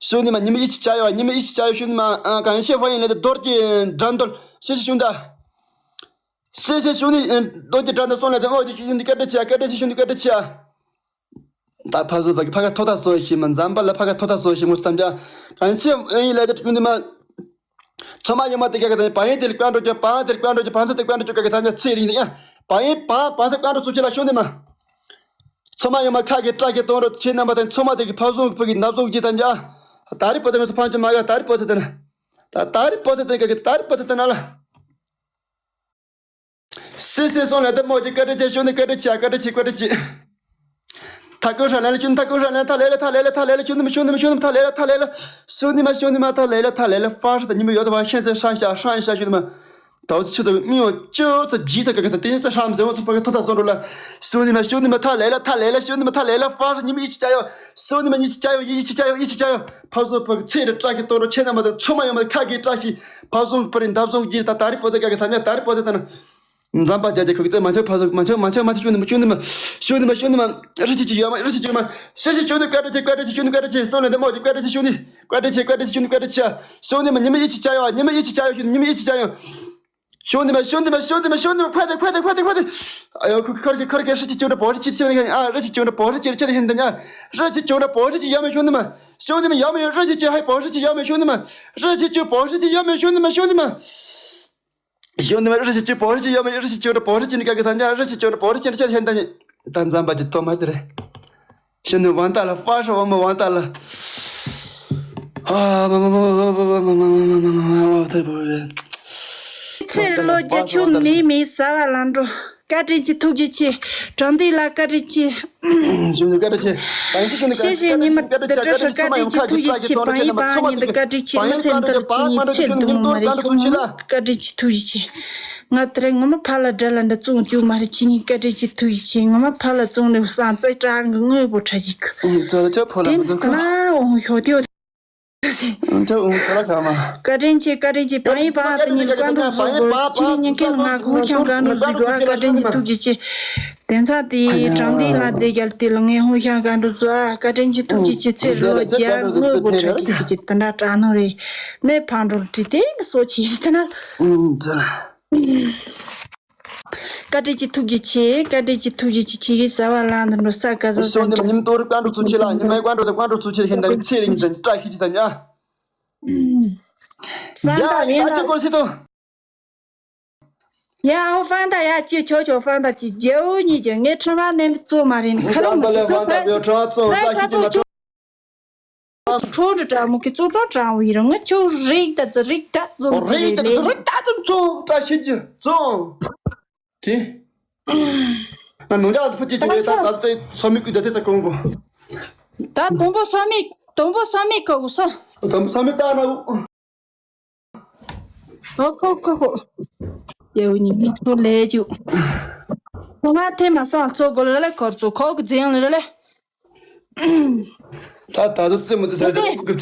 ཤུ་ནི་མ་ཉི་མ་ཡི་ཆི་ཆ་ཡོད། ཉི་མ་ཡི་ཆི་ཆ་ཡོད། ཤུ་ནི་མ་གང་ཤེས་ཧྥང་ཡིན་ལེ་ད་རྡོར་གྱི་འགྲན་བསྡུར་ཤི་ཤི་ཤུ་ནི་ད། ཤི་ཤི་ཤུ་ནི་རྡོར་གྱི་འགྲན་བསྡུར་སོང་ལ་དེ་མོ་དེ་ཤུ་ནི་བཀའ་དྲིན་ཆེ། བཀའ་དྲིན་ཆེ། ཤུ་ནི་བཀའ་དྲིན་ཆེ། ད་ཕ་བཟོ་ད་གི་ཕ་ག་ཐོག་ཐག་སོང་ཤི་མ་འཛམ་བུ་གླིང་ཕ་ག་ཐོག་ཐག་སོང་ཤི་མོ་སྟམ་ཅ་གང་ཤི་ཨེ་ཡིན་ལ་དེ་ཀུན་དེ་མ། ཚོ་མ་ཡོད་མ་དེ་ག་ག་དེ་བ་ཡིན་དེ་ལ་བཀའ་འགྲོ་རྒྱུ། བ་དེ་ལ་བཀའ་འགྲོ་རྒྱུ། བ་ས་དེ་བཀའ་འགྲོ་རྒྱུ་ག་ག་ད་ཉ་ཚེ་རིང་དེ་ཡ། བ་ཡིན་བ་བ་ས་བཀའ་འགྲོ་ཚུགས་ཆེ་ལ་ཤོ་དེ་མ། ཚོ་མ་ཡོད་མ་ཁ་གི་བཀྲ་གི་གཏོང་རོགས་ཆེ་རྣམ་པ་དེ་ཚོ་མ་དེ་གི་ཕ་བཟོ་གི་ཕ་གི་ནབ་བཟོ་གི་ད་ཉ། ད་རི་པོ་དེ་ང་ཚོ་ཕང་ཅི་མ་ག་ད་རི་པོ་ཚེ་དེ་ན། ད་ད་རི་པོ་ཚེ་དེ་ག་གི་ད་རི་པོ་ཚེ་དེ་ན་ལ། སི་སི་སོང་ལ་དེ་མོ་ཅིག་བཀའ་དྲིན་ཆེ། ཤུ་ནི་བཀའ་དྲིན་ཆེ། བཀའ་དྲིན་ཆེ། བཀའ་དྲིན་ཆེ། ཐ་ཀོ་ཧྲ་ལན་ལ་ཤུ་ནི་ཐ་ཀོ་ཧྲ་ལན་ཐ་ལེ་ལ་ཐ་ལེ་ལ་ཐ་ལེ་ལ་ཤུ་ནི་མ་ཤུ་ནི་མ་ཤུ་ནི་མ་ཐ་ལེ་ལ་ཐ་ལེ་ལ་ཤུ་ནི་མ་ཤུ་ནི་མ་ཐ་ལེ་ལ་ཐ་ལེ་ལ་ཧྥ་ཧྲ་ད་ཉི་མ་ཡོད་དོ་བ་ཤན་ཚེ་ཧྲང་ཤ་ཧྲང་ཤ་ཤུ་ནི་མ། ད་འུ་ཚོ་ཆུ་ཚོད་མི་ཡོང་ཅོ་ཚ་ཇི་ཚ་ག་ག་ད་དེ་ཚ་ཧྲང་མཛེས་འུ་ཚོ་ཕ་གི་ཐོ་ཐ་སོང་འགྲོ་ལ། ཤུ་ནི་མ་ཤུ་ནི་མ་ཐ་ལེ་ལ་ཐ་ལེ་ལ་ཤུ་ནི་མ་ཐ་ལེ་ལ་ཧྥ་ཧྲ་ཉི་མ་ཡི་ཆི་ཅ་ཡོ། ཤུ་ནི་མ་ཉི་ཆི་ཅ་ཡོ་ཡི་ཆི་ཅ་ཡོ་ཡི་ཆི་ཅ་ཡོ། ཕ་བཟོ་ཕ་གི་ཚེ་རེ་བཀྲ་ཤིས་གཏོང་རོགས་ཆེ་རྣམ་པ་དང་ཚོ་མ་ཡོང་མ་ཁ་གི་བཀྲ་ཤིས། ཕ་བཟོ་པ་རི་འདབ་བཟོ་གི་ད་ད་རི་པོ་ཚེ་ག་གི་ཐ་ཉ་ད་རི་པོ་ཚེ་ད་ན། འཛམ་བུ་གླིང་རྒྱལ་ཁབ་ཀྱི་རྩེ་མ་ཆོག་ཕ་བཟོ་མ་ཆོག་མ་ཆོག་མ་ཆོག་ཤུ་ནི་མ་ཤུ་ནི་མ་ཤུ་ནི་མ་ཤུ་ནི་མ་རི་ཆི་ཆི་ཡོད་མ་རི་ཆི་ཆི་ཡོད་མ་ཤི་ཤི་ཤུ་ནི་བཀྲ་ཤིས་བཀྲ་ཤིས་ཤུ་ནི་བཀྲ་ཤིས་སོང་ལ་འདི་མོ་ཅིག་བཀྲ་ཤིས་ཤུ་ནི་བཀྲ་ཤིས་བཀྲ་ཤིས་ཤུ་ནི་བཀྲ་ཤིས་ཤུ་ནི་མ་ཉི་མ་ཡི་ཆི་ཆ་ཡོ་ཉི་མ་ཡི་ཆི་ཆ་ཡོ་ཤུ་ནི་ཉི་མ་ཡི་ཆི་ཆ་ཡོ། ཤུ་ནི་མ་ཤུ་ནི་མ་ཤུ་ནི་མ་ཤུ་ནི་མ་ཁ་དེ་ཁ་དེ་ཁ་དེ་ཁ་དེ། ཨ་ཡོ་ཁུ་ཁར་གི་ཁར་གི་ཧྲི་ཆི་ཅུང་ར་བོ་ཧྲི་ཅི་ཆི་ནི་ཨ་ཧྲི་ཆི་ཅུང་ར་བོ་ཧྲི་ཅི་ཆི་ཧིན་ད་ཉ། ཧྲི་ཆི་ཅུང་ར་བོ་ཧྲི་ཅི་ཡོད་མ་ཤུ་ནི་མ། ཤུ་ནི་མ་ཡོད་མ་ཡོད་ཧྲི་ཆི་ཅི་ཧའི་བོ་ཧྲི་ཅི་ཡོད་མ་ཤུ་ནི་མ། ཧྲི་ཆི་ཅུང་བོ་ཧྲི་ཅི་ཡོད་མ་ཤུ་ནི་མ་ཤུ་ནི་མ། ཤུ་ནི་མ་ཧྲི་ཆི་ཅུང་བོ་ཧྲི་ཅི་ཡོད་མ་ཡོད་ཧྲི་ཆི་ཅུང་ར་བོ་ཧྲི་ཅི་ནི་ག་གི་ད་ཉ་ཧྲི་ཆི་ཅུང་ར་བོ་ཧྲི་ཅི་ནི་ཆི་ཧིན་ད་ཉ། ད་འཛམ་བུ་གླིང་ཐོག་མ་དེ་རེད། ཤུ་ནི་ཝང་ཏ་ལ་ཧྥ་ཧྲ་ཝང་མ་ཝང་ཏ་ལ། ཨ་མ་མ་མ་མ་མ་མ་མ་མ་མ་མ་མ་མ་ཚེ་ལོ་བརྒྱ་ཆུ་ནི་མི་ཟ་བ་ལ་འགྲོ། བཀའ་དྲིན་ཆེ་ཐུགས་རྗེ་ཆེ། དྲང་བདེན་ལ་བཀའ་དྲིན་ཆེ། ཤུ་ནི་བཀའ་དྲིན་ཆེ། བཀའ་དྲིན་ཆེ། ཤེས་ཤེས་ཉི་མ་དེ་འདྲ་ཧྲ་བཀའ་དྲིན་ཆེ་ཐུགས་རྗེ་ཆེ། བང་ཡིན་བང་ཉིན་དུ་བཀའ་དྲིན་ཆེ། མི་ཚེ་འདྲ་ལ་ཅི་ཉིན་ཚེ་འདུག་མ་རེད་ཤུ་མ་བཀའ་དྲིན་ཆེ་ཐུགས་རྗེ་ཆེ། ང་དེ་རིང་ངོ་མ་ཕ་ལ་དགྲ་ལ་འདྲ་བཙོང་རྒྱུ་མ་རེད་ཅི་ཉིན་བཀའ་དྲིན་ཆེ་ཐུགས་རྗེ་ཆེ། ངོ་མ་ཕ་ལ་བཙོང་ནས་བསང་རྩེ་དྲག་གི་དངོས་པོ་ཁྲ་ཞིག་ཚོ་ལ་ཆོ་ཕོ་ལ་དེ་མི་འདུག་ག་ལ་འོང་ཤོག་དེའོ། ཆོ་འོང་ཁ་ལ་ཁ་མ། བཀའ་དྲིན་ཆེ། བཀའ་དྲིན་ཆེ། བང་ཡིན་བང་དུ་ཉིན་བཀའ་འགྲོ་བཟོ་དགོས་ཅི་ཉིན་ཁྱེད་ང་གུང་ཤང་བཀའ་འགྲོ་བཟོ་དགོས་ཨ། བཀའ་དྲིན་ཆེ་ཐུགས་རྗེ་ཆེ། དེང་སང་དེའི་དྲང་བདེན་ལ་རྫས་རྒྱལ་དེ་ལ་ངས་ཧུང་ཤང་བཀའ་འགྲོ་བཟོ་ཨ། བཀའ་དྲིན་ཆེ་ཐུགས་རྗེ་ཆེ། ཚེ་ལོ་བརྒྱ་དངོས་པོ་ཁྲ་ཞིག་ཐུགས་རྗེ་དེ་འདྲ་དྲག་ནོ་རེད། ནས་ཕང་འགྲོ་ལ་བྲིས་ཏེ་ནི་སོ་ཆེ་དེ་ན། བཀའ་དྲིན་ཆེ་ཐུགས་རྗེ་ཆེ། བཀའ་དྲིན་ཆེ་ཐུགས་རྗེ་ཆེ། ཁྱེད་ཀྱིས་ཟ་བ་ལ་འདི་འགྲོ་ས་ག་ཟ་ཟ་འདྲ། ཉིམ་ཏོ་རི་བཀའ་འགྲོ་ཚུལ་ཆེ་ལ་ཉི་མའི་བཀའ་འགྲོ་དང་བཀའ་འགྲོ་ཚུལ་ཆེ་ལ་ཧན་ད་ཚེ་རིང་དང་བཀྲ་ཤིས་ཀྱི་དང་ཉ། ཧྥང་ཏ་ཡིན་ད་ཅི་ལ་སྐོར་སི་ཏོ། ཡ་ཧོ་ཧྥང་ཏ་ཡ་ཅི་ཆོ་ཆོ་ཧྥང་ཏ་ཅི་རྒྱལ་བོ་གཉིས་ཀྱི་ངའི་ཁྲི་བ་ནས་ཚོ་མ་རིན་ཁ་རོ་ཧྥང་ཏ་ལ་ཧྥང་ཏ་བེའོ་ཁྲི་བ་ཙོང་ཧྥང་ཏ་ཙོ་ཆོ། ཁྲོ་རུ་དྲ་མོ་གི་ཙོ་ཙོ་དྲ་བོ་ཡི་རང་ང་ཆོ་རིག་ད་ཙི་རིག་ད་ཙོ་རིག་ད་ཙི་རིག་ད་ཙི་ཙོ་བཀྲ་ཤིས་ཀྱི་ཙོ། དེ། ང་ནོར་འཇགས་ཕུ་ཅི་ཅི་རེད་ད་ད་ཙེ་སོ་མི་ཀུ་ད་དེ་ཙ་ཀོང་གོ། ད་དུམ་བུ་སོ་མི་དུམ་བུ་སོ་མི་ཀོ་གོ་སོ། དུམ་བུ་སོ་མི་ཙ་ན་འུ། ཨོ་ཁོ་ཁོ་ཁོ། ཡའུ་ཉི་མི་ཚོ་ལས་ཅུ། ཁོ་ང་ཐེ་མ་སང་ཚོ་གོ་ལ་ལེ་ཁོར་ཚོ་ཁོ་གི་རྫིང་ལ་ལེ། ད་ད་ཚོ་ཙེ་མོ་ཙེ་ས་ལེ་ཏེ་ཀུ་ཀུ་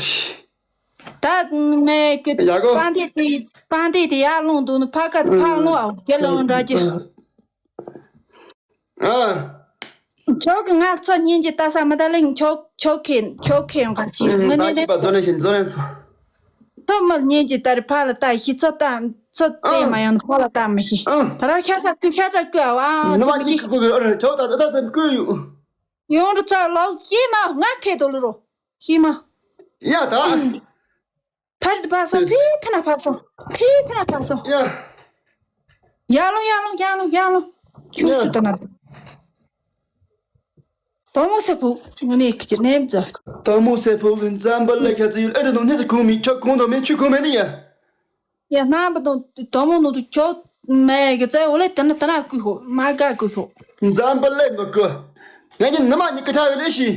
ཏི། ད་ངས་ཀི་ཡ་གོ། པང་དེ་དེ་པང་དེ་དེ་ཡར་ལོང་འདུག་ནི་ཕ་ཁ་ཕ་ལོང་ཨ་རྒྱ་ལོང་འདྲ་རྒྱུ། ཨ། ཁྱོད་ཀྱི་ང་ཚོ་སྙིང་རྗེ་ལྟ་ས་མི་ད་ལེ་ཁྱོད་ཁྱོད་ཁེ་ཁྱོད་ཁེ་ཡོང་ག་ཅི་ང་ནི་ད་ལེ་ཁྱི་པ་དོ་ནས་ཤིན་ཛོ་ནས་ཚོ། ཐོབ་མ་སྙིང་རྗེ་ལྟ་རེ་ཕ་ལ་ལྟ་ཤི་ཚོ་ལྟ་ཚོ་ཨ། ལྟས་མ་ཡོང་ནི་ཕ་ལ་ལྟ་མི་ཤི། ཨ། ད་ར་ཤ་ཚ་ཀུ་ཤ་ཚ་ཀུ་ཨ་ཨ་ནི་ཅི་མ་མི་ཤི། ཀི་ཀུ་ཀུ་ཨ་ར་ཁྱོད་ད་ད་ད་ཀུ་ཡུ། ཡོང་རུ་ཚ་ལོག་ཤི་མ་ང་ཁེ་དོ་ལུ་རོ་ཤི་མ། ཡ་ད། ཕར་དུ་ཕར་སོང་། ཕི་ཕི་ན་ཕར་སོང་། ཕི་ཕི་ན་ཕར་སོང་། ཡ། ཡར་ལོང་ཡར་ལོང་ཡར་ལོང་ཡར་ལོང་། ཁྱུག་ཡ། ཤུ་ཏོ་ན། དང་མོ་སེ་ཕུག་ངོ་ནས་ཁྱི་ནེམ་ཙ། དང་མོ་སེ་ཕུག་གི་འཛམ་བུ་གླིང་ཤ་ཚ་ཡུལ་ཨེ་རེད་དང་ནི་ཚ་གོང་མི་ཁྱོད་གོང་དང་མི་ཆུ་གོང་མེད་ནི་ཡ། ཡ་རྣམ་པ་དང་དང་མོ་ནང་དུ་ཁྱོད་མེད་གི་ཙེ་འོ་ལེ་དེ་ན་དེ་ན་བསྐུ་ཤོག་མ་དགའ་བསྐུ་ཤོག་འཛམ་བུ་གླིང་མི་བསྐུ། ང་གཉིས་ནུ་མ་གཉིས་ཀི་ཁྲ་བའི་ལས་ཤི།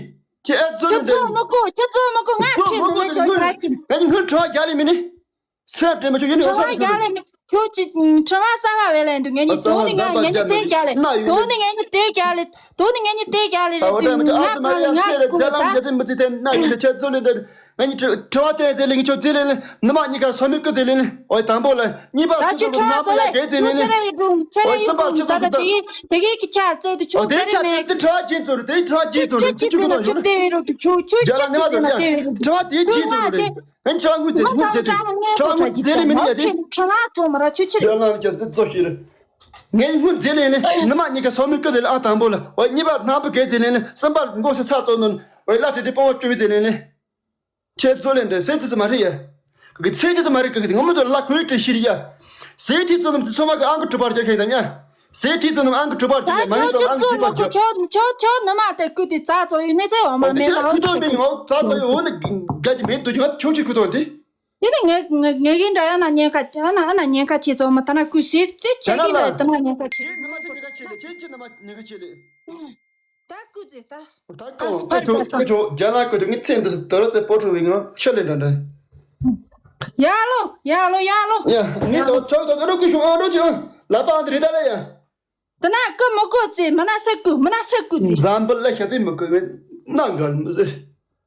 ཁྱེད་ཨེ་ཙོ་ཁྱོད་ནི་ཙེ། ཚོ་མི་བསྐུ་ཁྱོད་ཚོ་མི་བསྐུ་ང་བསྐུ་ཁྱེད་མི་ནི་བསྐུ་ཁྱོད་ཁ་ཁྱེད། ང་གཉིས་སྔོན་ཁྲ་བ་རྒྱ་ལས་མི་ནི། སེམས་ཁྲལ་མི་ཆོག་ཡིན་ནི་ཁྲི་བ་རྒྱག་ལེ་མི་ཁྱོད་ཀྱི་ཁྲི་བ་གསར་བ་བས་ལེན་འདུག་ངས་ནི་དོ་ནི་ངས་ངས་ནི་དེ་རྒྱག་ལེ་དོ་ནི་ངས་ནི་དེ་རྒྱག་ལེ་དོ་ནི་ངས་ནི་དེ་རྒྱག་ལེ་རེད་འདུག་ང་ང་ང་ཀུ་ད། ང་ནི་ཁྲི་བ་སྟོན་ཟེར་ལེ་ངས་ཁྱོད་ཟེར་ལེ་ལེ་ནི་མ་གཉིས་ཀ་སོ་མི་ཀུ་ཟེར་ལེ་ལེ་འོ་དང་པོ་ལ་གཉིས་པ་ད་ཁྱོད་ཁྲི་བ་ན་པ་ཡ་གེ་ཟེར་ལེ་ལེ་འོ་གསུམ་པ་ཁྱོད་ཚོ་ཀུ་ད། དེ་གི་ཁྱ་ཚོད་དུ་ཁྱོད་ཟེར་ལེ་མེད་ཁྲི་བ་ཅན་ཚོ་རེད་དེ་ཁྲི་བ་ཅན་ཚོ་རེད་ཁྱོད་ཁྱོད་ཁྱོད་ཁྲི་བ་ཅན་ཚོ་རེད། ང་ཁྲ་ངུ་ཙེ་ངུ་ཙེ་ཁྲ་ངུ་ཙེ་ལེ་མི་ནི་ཡ་དེ། ཁྲ་ངུ་ཙོ་མ་ར་ཆུ་ཆུ་རེད། ཡ་ལ་ཁྱ་ཙེ་ཙོ་ཤི་རེད། ངས་ངུ་ཙེ་ལེ་ལེ་ནི་མ་གཉིས་ཀ་སོ་མི་ཀུ་ཙེ་ལེ་ཨ་དང་པོ་ལ་འོ་གཉིས་པ་ནག་པོ་གེ་ཙེ་ལེ་ལེ་གསུམ་པ་མགོ་སེ་ས་ཙོ་ནོན་འོ་ལ་ཁྲི་ཏི་པོ་བ་ཅུ་བི་ཙེ་ལེ་ལེ། ཁྱེད་ཙོ་ལེ་འདྲ་སེ་ཏི་ཙི་མ་རེད་ཡ། གི་ཚེ་ཏི་ཙི་མ་རེད་གི་ངོ་མ་ཙོ་ལ་ཁུ་ཡི་ཏི་ཤི་རི་ཡ། སེ་ཏི་ཙོ་ནམ་ཙི་སོ་མ་གི་ཨང་གི་གྲུ་པར་རྒྱབ་ཤེས་དང་ཡ། སེ་ཐི་ཙི་ནམ་ཨང་གི་གྲུ་པར་ད་གྱི་ལས་མ་ཡིན་ཁྱོད་ཙམ་ཨང་གི་ཁྱོད་ཚིག་པར་ཚོ་གྱི། ཁྱོད་ཁྱོད་ཁྱོད་ནུ་མ་དེ་ཀུ་དེ་རྩ་ཚོ་ཡོད་ནི་ཚེ་འོ་མ་མེད་པ་འོ་ཁྱོད་ཁུ་ཏོ་མིན་འོ་རྩ་ཚོ་ཡོད་འོ་ནི་རྒྱ་གི་མེད་དུ་ཁྱོད་ཁྱོད་ཆི་ཁུ་ཏོ་དེ། དེ་ནི་ངས་ངས་ངས་གིན་འདྲ་ཡ་ན་ཉེན་ཁ་ཨ་ན་ཨ་ན་ཉེན་ཁ་ཆེ་ཚོ་མ་ད་ན་ཀུ་སེ་ཚེ་ཆེ་གིན་འདྲ་ད་ན་ཉེན་ཁ་ཆེ། ཁྱེད་ནུ་མ་ཆི་ཉེན་ཁ་ཆེ་ལེ་ཁྱེད་ཁྱེད་ནུ་མ་ཉེན་ཁ་ཆེ་ལེ། ད་ཀུ་ཚེ་ད། ད་ཀོ་ཀོ་ཆོ་ཀོ་ཆོ་རྒྱ་ལ་ཀོ་ཆོ་ངི་ཚེ་འདི་སི་དོ་རོ་ཚེ་པོ་ཁྲུ་བི་ངོ་ཤ་ལེ་འདྲ་འདྲ། ཡ་ལོ་ཡ་ལོ་ཡ་ལོ། ཡ་ངི་དོ་ཆོ་དོ་རོ་ཀུ་ཆུ་ཨ་རོ་ཆུ་ལ་པ་འདི་རི་ད་ལེ་ཡ། དེ་ན་ཀུ་མི་ཀུ་ཚེ་མི་ན་སེ་ཀུ་མི་ན་སེ་ཀུ་ཚེ། འཛམ་བུ་གླིང་ཤ་ཚེ་མི་ཀུ་ངི་ན་འགལ་མི་ཟེར།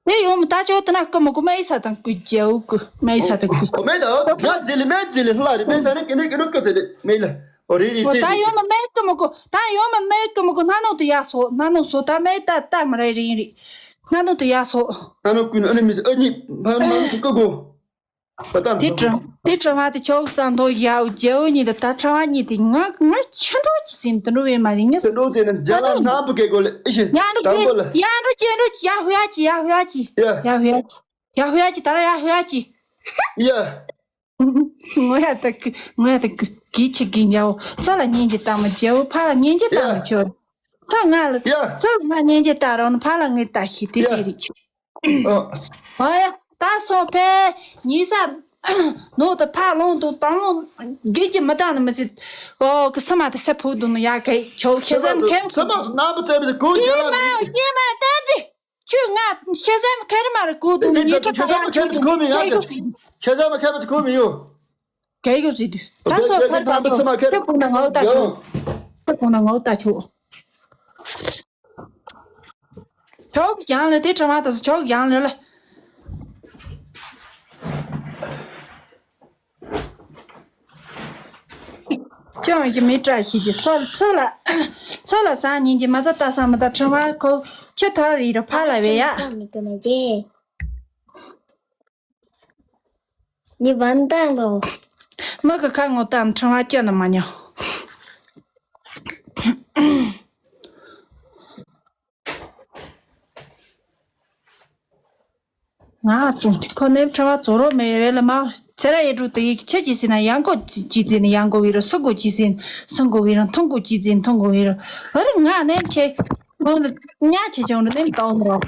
དེ་ཡོང་མི་ད་ཆོ་དེ་ན་ཀུ་མི་ཀུ་མ་ཡི་ས་དང་ཀུ་རྒྱའུ་ཀུ་མ་ཡི་ས་དང་ཀུ། ཨོ་མེ་ད་ང་ཛི་ལི་མེ་ཛི་ལི་ལ་རི་མེ་ས་ནི་ཀི་ནི་ཀི་ནི་ཀུ་ཛི་ལི་མེ་ལ་ཨོ་རི་རི་ཨོ་ཏི་ད་ཡོང་མི་མེ་ཀུ་མི་ཀུ་ད་ཡོང་མི་མེ་ཀུ་མི་ཀུ་ན་ནོ་དུ་ཡ་སོ་ན་ནོ་སོ་ད་མེ་ད་ད་མ་ར་རི་རི་ན་ནོ་དུ་ཡ་སོ། ན་ནོ་ཀུ་ནི་ཨ་ནི་མི་ཨ་ནི་ཕ་མ་ཀུ་ཀུ་གོ། ད་ད་དེ་དྲི་དེ་དྲི་བ་དེ་ཆོག་ཙང་དོ་ཡ་རྒྱའུ་གཉིས་དུ་ད་དྲི་བ་གཉིས་དེ་ང་ང་ཁྱི་འགྲོ་ཅི་ཟིན་དུ་འགྲོ་བའི་མ་རིང་ངས། དེ་འགྲོ་དེ་ནི་རྒྱ་ལ་ནག་པུ་གེ་གོ་ལེ་ཨི་ཤི་ཡ་འགྲོ་དང་པོ་ལ། ཡ་འགྲོ་ཅི་འགྲོ་ཅི་ཡ་ཧུ་ཡ་ཅི་ཡ་ཧུ་ཡ་ཅི་ཡ། ཡ་ཧུ་ཡ་ཅི་ཡ་ཧུ་ཡ་ཅི་ད་ར་ཡ་ཧུ་ཡ་ཅི། ཡ། ངོ་ཡ་ད་ཀི་ངོ་ཡ་ད་ཀི་གི་ཆི་གི་འཇའ་བོ་ཚོ་ལ་སྙིང་རྗེ་བཏང་མ་འཇའ་བོ་ཕ་ལ་སྙིང་རྗེ་བཏང་མ་ཡ། ཁྱོད། ཚོ་ང་ལ་ཡ། ཚོ་ང་སྙིང་རྗེ་བཏང་རོགས་ན་ཕ་ལ་ངས་ལྟ་ཤེས་དེ་ཡ། དེ་རེད་ཆི། ཨ། ཨ་ཡ་ད་སོང་ཕེ་ཉི་ས་ནོ་ད་ཕ་ལོང་དུ་དང་ལོང་གི་ཅི་མི་བཏང་ནི་མི་སྲིད། ཨོ་གི་ས་མ་ད་སེ་ཕུག་དུ་ནི་ཡ་གི་ཆོ་ཤེ་ས་མ་ཁེམ་ས་མ་ན་པ་ཙེ་མི་ཁུ་ཡེ་མ་ཡེ་མ་ཏན་ཙི། ཁྱོད་ང་ཤེས་ཟན་ཁེར་མ་རེད་གོ་དུ་ངའི་ཁྲ་ཁ་ཡག་ཁྱོད་ཀྱི་ཁོ་མི་ཡག་གི་ཤེས་ཟན་ཁེར་མ་ཁེར་མ་ཁོ་མི་ཡོད། གལ་ཡོད་ཟེར་དུས་ད་སོ་ཕར་པ་སོ་ཁྱོད་ཁོང་ན་ངའོ་ལྟ་ཆོག་ཁྱོད་ཁོང་ན་ངའོ་ལྟ་ཆོག་ཁྱོད་ཀྱང་ལ་དེ་ཁྲ་མ་ད་སོ་ཁྱོད་ཀྱང་ལ་ལ། ཅང་གི་མི་བཀྲ་ཤིས་ཀྱི་ཚོ་ཚོ་ལ་ཚོ་ལ་སང་ཉིན་གྱི་མ་ཚ་ལྟ་ས་མི་ད་ཁྲི་བ་ཁོ་ཁྱི་ཐ་བི་རུ་ཕ་ལ་བེ་ཡ། ཉི་བན་ཏང་ལོ། མི་གི་ཁ་ངོ་ཏང་ཁྲི་བ་སྐྱོ་ན་མ་ཉོ། ང་ཙུང་ཁོ་ནེ་ཁྲ་བ་ཙོ་རོ་མེ་རེ་ལ་མ་ཚེ་ར་ཡེ་དྲུག་དེ་ཡིག་ཆེ་ཅི་སི་ན་ཡང་གོ་ཅི་ཅི་ཟིན་ཡང་གོ་བི་རོ་སུ་གོ་ཅི་ཟིན་སུ་གོ་བི་རོ་མཐོང་གོ་ཅི་ཟིན་མཐོང་གོ་བི་རོ་ཨ་རི་ང་ནེམ་ཆེ་ཁོང་ལ་ཉ་ཆེ་ཆུང་རུ་ནེམ་ཏོང་རོ།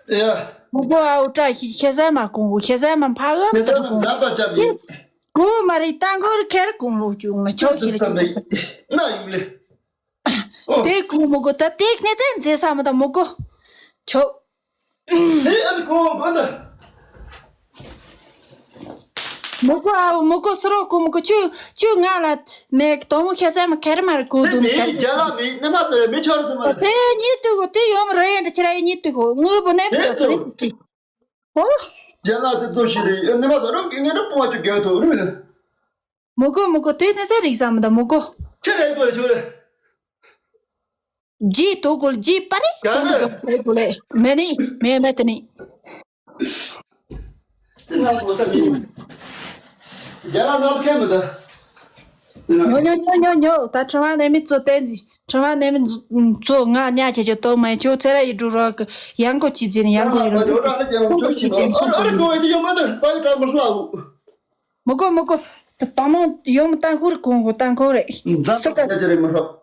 ཡ། མུ་གོ་ཨའུ་བཀྲ་ཤིས་ཤེ་ས་མ་གོང་གོ་ཤེ་ས་མ་ཕ་ག་མི་ཤེ་ས་ཏ་མ་གོང་ནག་པ་ཅག་མི། གོ་མ་རི་ཏང་གོ་རི་ཁེར་གོང་ལོ་ཅུང་ལ་ཆོག་ཤེ་རི་ན་ཡུ་ལེ། ཨོ། དེ་ཁོ་མོ་གོ་ད་དེ་ནེ་ཙན་ཛེ་ས་མ་ད་མོ་གོ། ཆོ། དེ་ཨ་ཁོ་གོ་ད། མོ་གོ་ཨའོ་མོ་གོ་སུ་རོ་གོ་མོ་གོ་ཆུ་ཆུ་ང་ལ་མེ་དོ་མོ་ཤ་ས་མ་ཁེར་མ་རེ་གོ་དེ་དུ་མེ་ནི་རྒྱ་ལ་མེ་ནི་མ་ད་མེ་ཆོར་སུ་མ་རེ། དེ་ཉིད་དུ་གོ་དེ་ཡོམ་རེ་ཡན་ཆི་ར་ཡི་ཉིད་དུ་གོ་ངུ་བོ་ནེ་དེ་དུ། ཨོ། རྒྱ་ལ་ཙི་ཙོ་ཤི་རེ་ཨ་ནི་མ་ད་རོ་ངེ་ནི་པོ་ཅུ་གེ་དུ་རུ་ལ། མོ་གོ་མོ་གོ་དེ་ནི་ཚེ་རིག་ས་མ་ད་མོ་གོ། ཁྱེད་རེ་གོ་རེ་ཆུ་རེ། ཇི་དོ་གོལ་ཇི་པ་རེ། ག་རེ། དོ་གོལ་ཇི་པ་རེ། མེ་ནི་མེ་མེ་ཏ་ནི། དེ་ན་གོ་ས་མི། རྒྱ་ལ་ནམ་ཁེ་མི་ད། ཉོ་ཉོ་ཉོ་ཉོ་ཉོ་ད་ཁྲི་བ་ནས་མི་ཚོ་བསྟན་ཟི་ཁྲི་བ་ནས་མི་ཚོ་ང་ཉ་ཆེ་ཆེ་ཏོ་མ་ཆོ་ཚེ་ར་ཡི་འགྲོ་རོག་གི་ཡང་གོ་ཅི་ཟིན་ཡང་གོ་ཡི་རོ་ཅི་ཟིན་ཤོག་ཅི་ཟིན་ཤོག་ཅི་ཟིན་ཤོག་ཅི་ཟིན་ཤོག་མོ་གོ་མོ་གོ་ད་དང་མོ་ཡོང་མི་ཏང་ཁུར་གོང་གོ་ཏང་ཁོ་རེ། ས་ཀ་ཡ་ཅི་རེ་མི་ཧྲོ།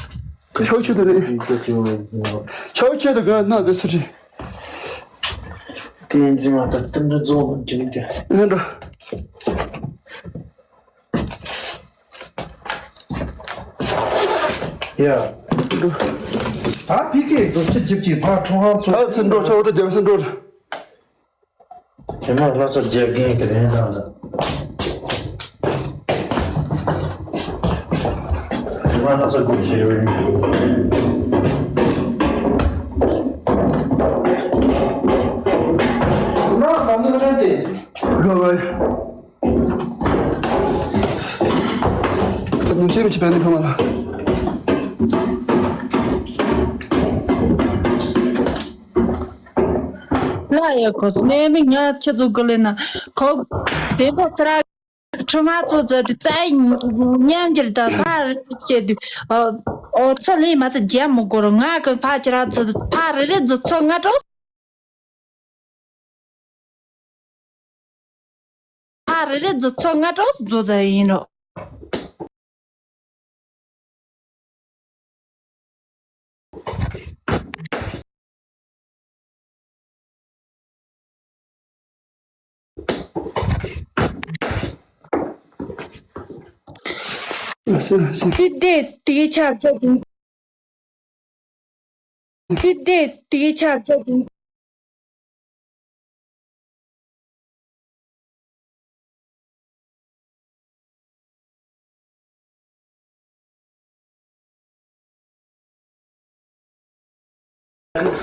ཆོག་ཆོག་ཏུ་རེད། ཆོག་ཆོག་ཏུ་ག་ན་དེ་སུ་རེད། ཏིང་འཛིན་མ་ད་ཏིང་འདྲ་རྫོགས་མ་འགྲིག་དེ། ཨེ་འགྲོ། ཡ། ད་ཕི་ཁེ་རྡོ་ཆེ་ཅིབ་ཅིག་ཕ་ཁྲོང་ཧང་ཚོ། ཨ་ཚེ་འགྲོ་ཆོག་ཏུ་རྒྱལ་སེ་འགྲོ། དེ་མ་ལྷ་ས་རྒྱལ་རྒན་གྱི་རེད་དང་། དེ་མ་ལྷ་ས་སྒོ་ཞེས་པའི། ཁོ་ན་གང་ནས་ཕེབས་ཏེ། ག་བ། ནུ་ཤེས་མི་ཆེ་བས་ནི་ཁ་མ་ལ། ལ་ཡ་ཁོ་སུ་ནས་མི་ཉག་ཆེ་ཚོ་གི་ལེ་ན་ཁོ་བདེ་པོ་ཚ་ར་ཁྲི་མ་ཚོ་ཚ་དུ་རྩ་ཡི་ཉམས་འགྱུར་དང་ཕར་བྱེད་དུ་ཨོ་ཚོ་ལེ་མ་ཚ་རྒྱ་མི་དགོ་རོ་ང་གི་ཕ་ཁྱི་ར་ཚོ་ཕ་རེ་རེ་ཚོ་ཚོ་ང་དྲོ། ཕ་རེ་རེ་ཚོ་ཚོ་ང་དྲོ་ཚོ་ཚ་ཡིན་རོ། ཅི་སྟེ་དེའི་ཆ་ཚད་ཅི་སྟེ་དེའི་ཆ་ཚད་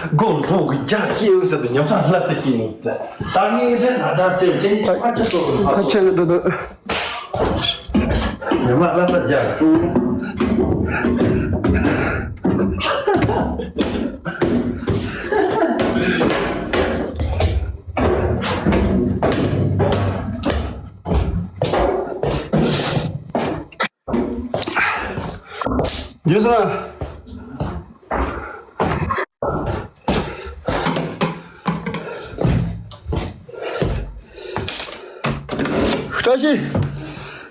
སྒོ་འགྲོ་གི་རྒྱ་སྐྱེ་འོང་ཟེར་དུ་ཉམས་ལ་ལྷ་ས་སྐྱེ་འོང་ཟེར། ད་ངས་རེ་ལ་ད་ཚེ་རྒྱ་ཡིན་ཕ་ཆ་ཚོ་ཁ་ཆེ་ལ་འགྲོ་འདོད། ཉམས་ལ་ལྷ་ས་རྒྱ་ཀྲུང་། རྒྱལ་ས། བཀྲ་ཤིས།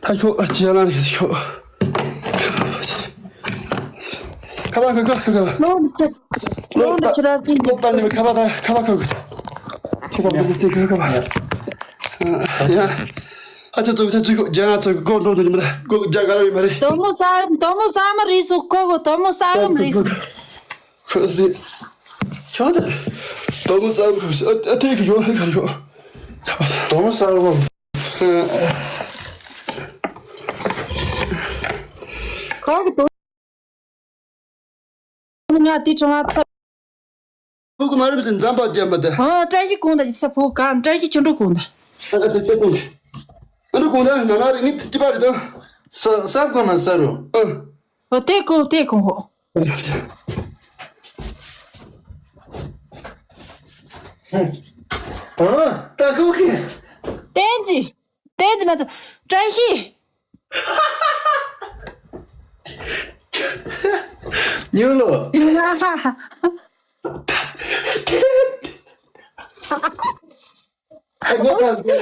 ད་ཤོག་ཅི་ཡང་ལ་ཤོག་ཁ་པར་ཁ་ཁ་ཁ་ཁ། ལོ་འདི་ཚེ། ལོ་འདི་ཕྱི་ར་སྲིན་གྱི། ལོ་ད་ནི་ཁ་པར་ད་ཁ་པར་ཁ་ཁ། ཁྱེད་ད་བུ་ཚེ་ཁ་ཁ་པར། ཡ། ཨ་ཅག་ཚོ་ཚེ་ཚེ་ཁོ་རྒྱ་ང་ཚོ་གོ་འགྲོ་འདུག་ཉི་མ་ད་གོ་རྒྱ་ག་ར་ཡོད་མ་རེད། དོ་མོ་ས་དོ་མོ་ས་མ་རིས་སུ་ཁོ་གོ་དོ་མོ་ས་མ་རིས་སུ། ཁོ་ཚེ། ཁྱོད་ད། དོ་མོ་ས་མ་ཁོ་ཨ་ཨ་ཐེ་གི་ཡོད་ཧེ་ག་ཡོད། ཁ་པར་ད། དོ་མོ་ས་མ། ཁོ་གི་དོ། ང་དེ་ཁྲོ་མ་ཚ། ཕུག་གི་མ་རེད་པས་འཛམ་པ་རྒྱབ་མ་ད། ཨ་བཀྲ་ཤིས་གོང་ད་ཅི་ས་ཕུག་ག་བཀྲ་ཤིས་ཁྱོད་འགྲོ་གོང་ད། ཨ་ཨ་ཚེ་ཁྱེད་གོང་གི། ཨ་འགྲོ་གོང་ད་ན་ན་རེ་ངས་ཅི་པ་རེད་ད། ས་ས་གོང་ན་ས་རུ། ཨ། ཨོ་དེ་གོང་དེ་གོང་ཧོ། ཨ་ད་གོང་གི། བསྟན་འཛིན། བསྟན་འཛིན་མ་ཚོ། བཀྲ་ཤིས། ཉུང་ལོ། ཨ་ངས་ཕ་སི་ཀོ་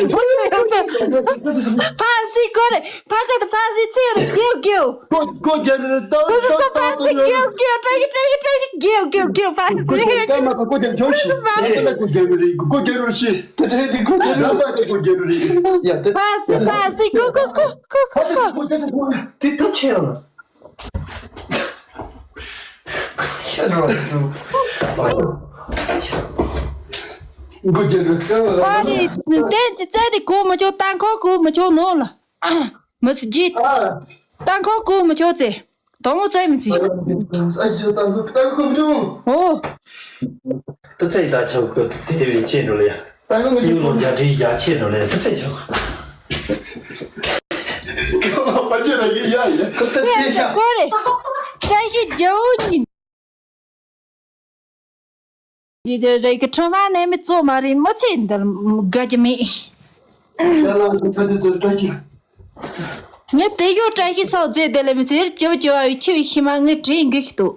རེད། ཕ་སི་ཀོ་རེད། ཕ་ཀ་ཏུ་ཕ་སི་ཚེ་རེད། གེའུ་གེའུ། ཀོ་ཀོ་རྒྱལ་རེད། ཏོ་ཀོ་ཏོ་ཀོ་ཕ་སི་ཏོ་ཀེའུ་ཀེའུ། བཀྲ་ཤིས་བཀྲ་ཤིས་བཀྲ་ཤིས། གེའུ་གེའུ་གེའུ། ཕ་སི། ཀོ་རྒྱལ་ཀ་མ་ཀོ་ཀོ་རྒྱལ་འཇོག་ཤིག་ཕ་སི། ཀོ་རྒྱལ་རེད། ཀོ་རྒྱལ་རེད་ཤི། དེ་དེ་དེ་ཀོ་རྒྱལ་རེད། ཀ་མ་ཀོ་ཀོ་རྒྱལ་རེད། ཡ་དེ། ཕ་སི་ཕ་སི་ཀོ་ཀོ་ཀོ་ཀོ་ཀོ་ཀོ། ཀོ་རྒྱལ་རེད། ཀོ་རྒྱལ་རེད། དེ་ཏོ་ཆེ་ཡོད། ཁྱེད་རང་ཚོ། མགོ་རྒྱག་གི་ཁ་བ་ལ། ཨ་ནི་བསྟན་ཅི་བཙལ་ཏེ་གོ་མི་ཆོག་ལྟ་མཁན་གོ་མི་ཆོག་ནོ་ལ། མི་ཚེ་རྗེས། ཨ། ལྟ་མཁན་གོ་མི་ཆོག་ཚེ། དོ་མོ་བཙལ་མི་ཚེ། ཨ་ཅོ་ལྟ་མཁན་ལྟ་མཁན་མི་ཆོག་ཨོ། ཏུ་ཚེ་ད་ཆོག་གི་དེ་བས་ཅི་འགྲོ་ལ་ཡ། ལྟ་མཁན་མི་ཆོག་ཡུལ་ལོ་རྒྱ་འདྲེ་རྒྱ་ཆེ་འགྲོ་ལ་ཡ་ཏུ་ཚེ་ཆོག་པ་ཅི་ལ་ཡི་ཡ་ཡ། ཁོ་ཏུ་ཚེ་ཤ། ཀོ་རེ། བཀྲ་ཤིས་རྒྱལ་པོ་ཉིད། འདི་དེ་རེད་གི། ཁྲོམ་པ་ནས་མི་གཙོ་མ་རེད། མོ་ཚེ་འདིར་དགའ་རྒྱུ་མེད། ཡ་ལ་ཚ་འདི་ཚོ་བཀྲ་ཤིས། ངས་དེ་ཡོད་བཀྲ་ཤིས་སོགས་མཛད་དེ་ལས་མི་ཚེར་ཅི་བ་ཅི་བ་ཡི་ཆེ་བའི་ཤི་མ་ངས་དྲིན་གི་ཞིག་འདུག་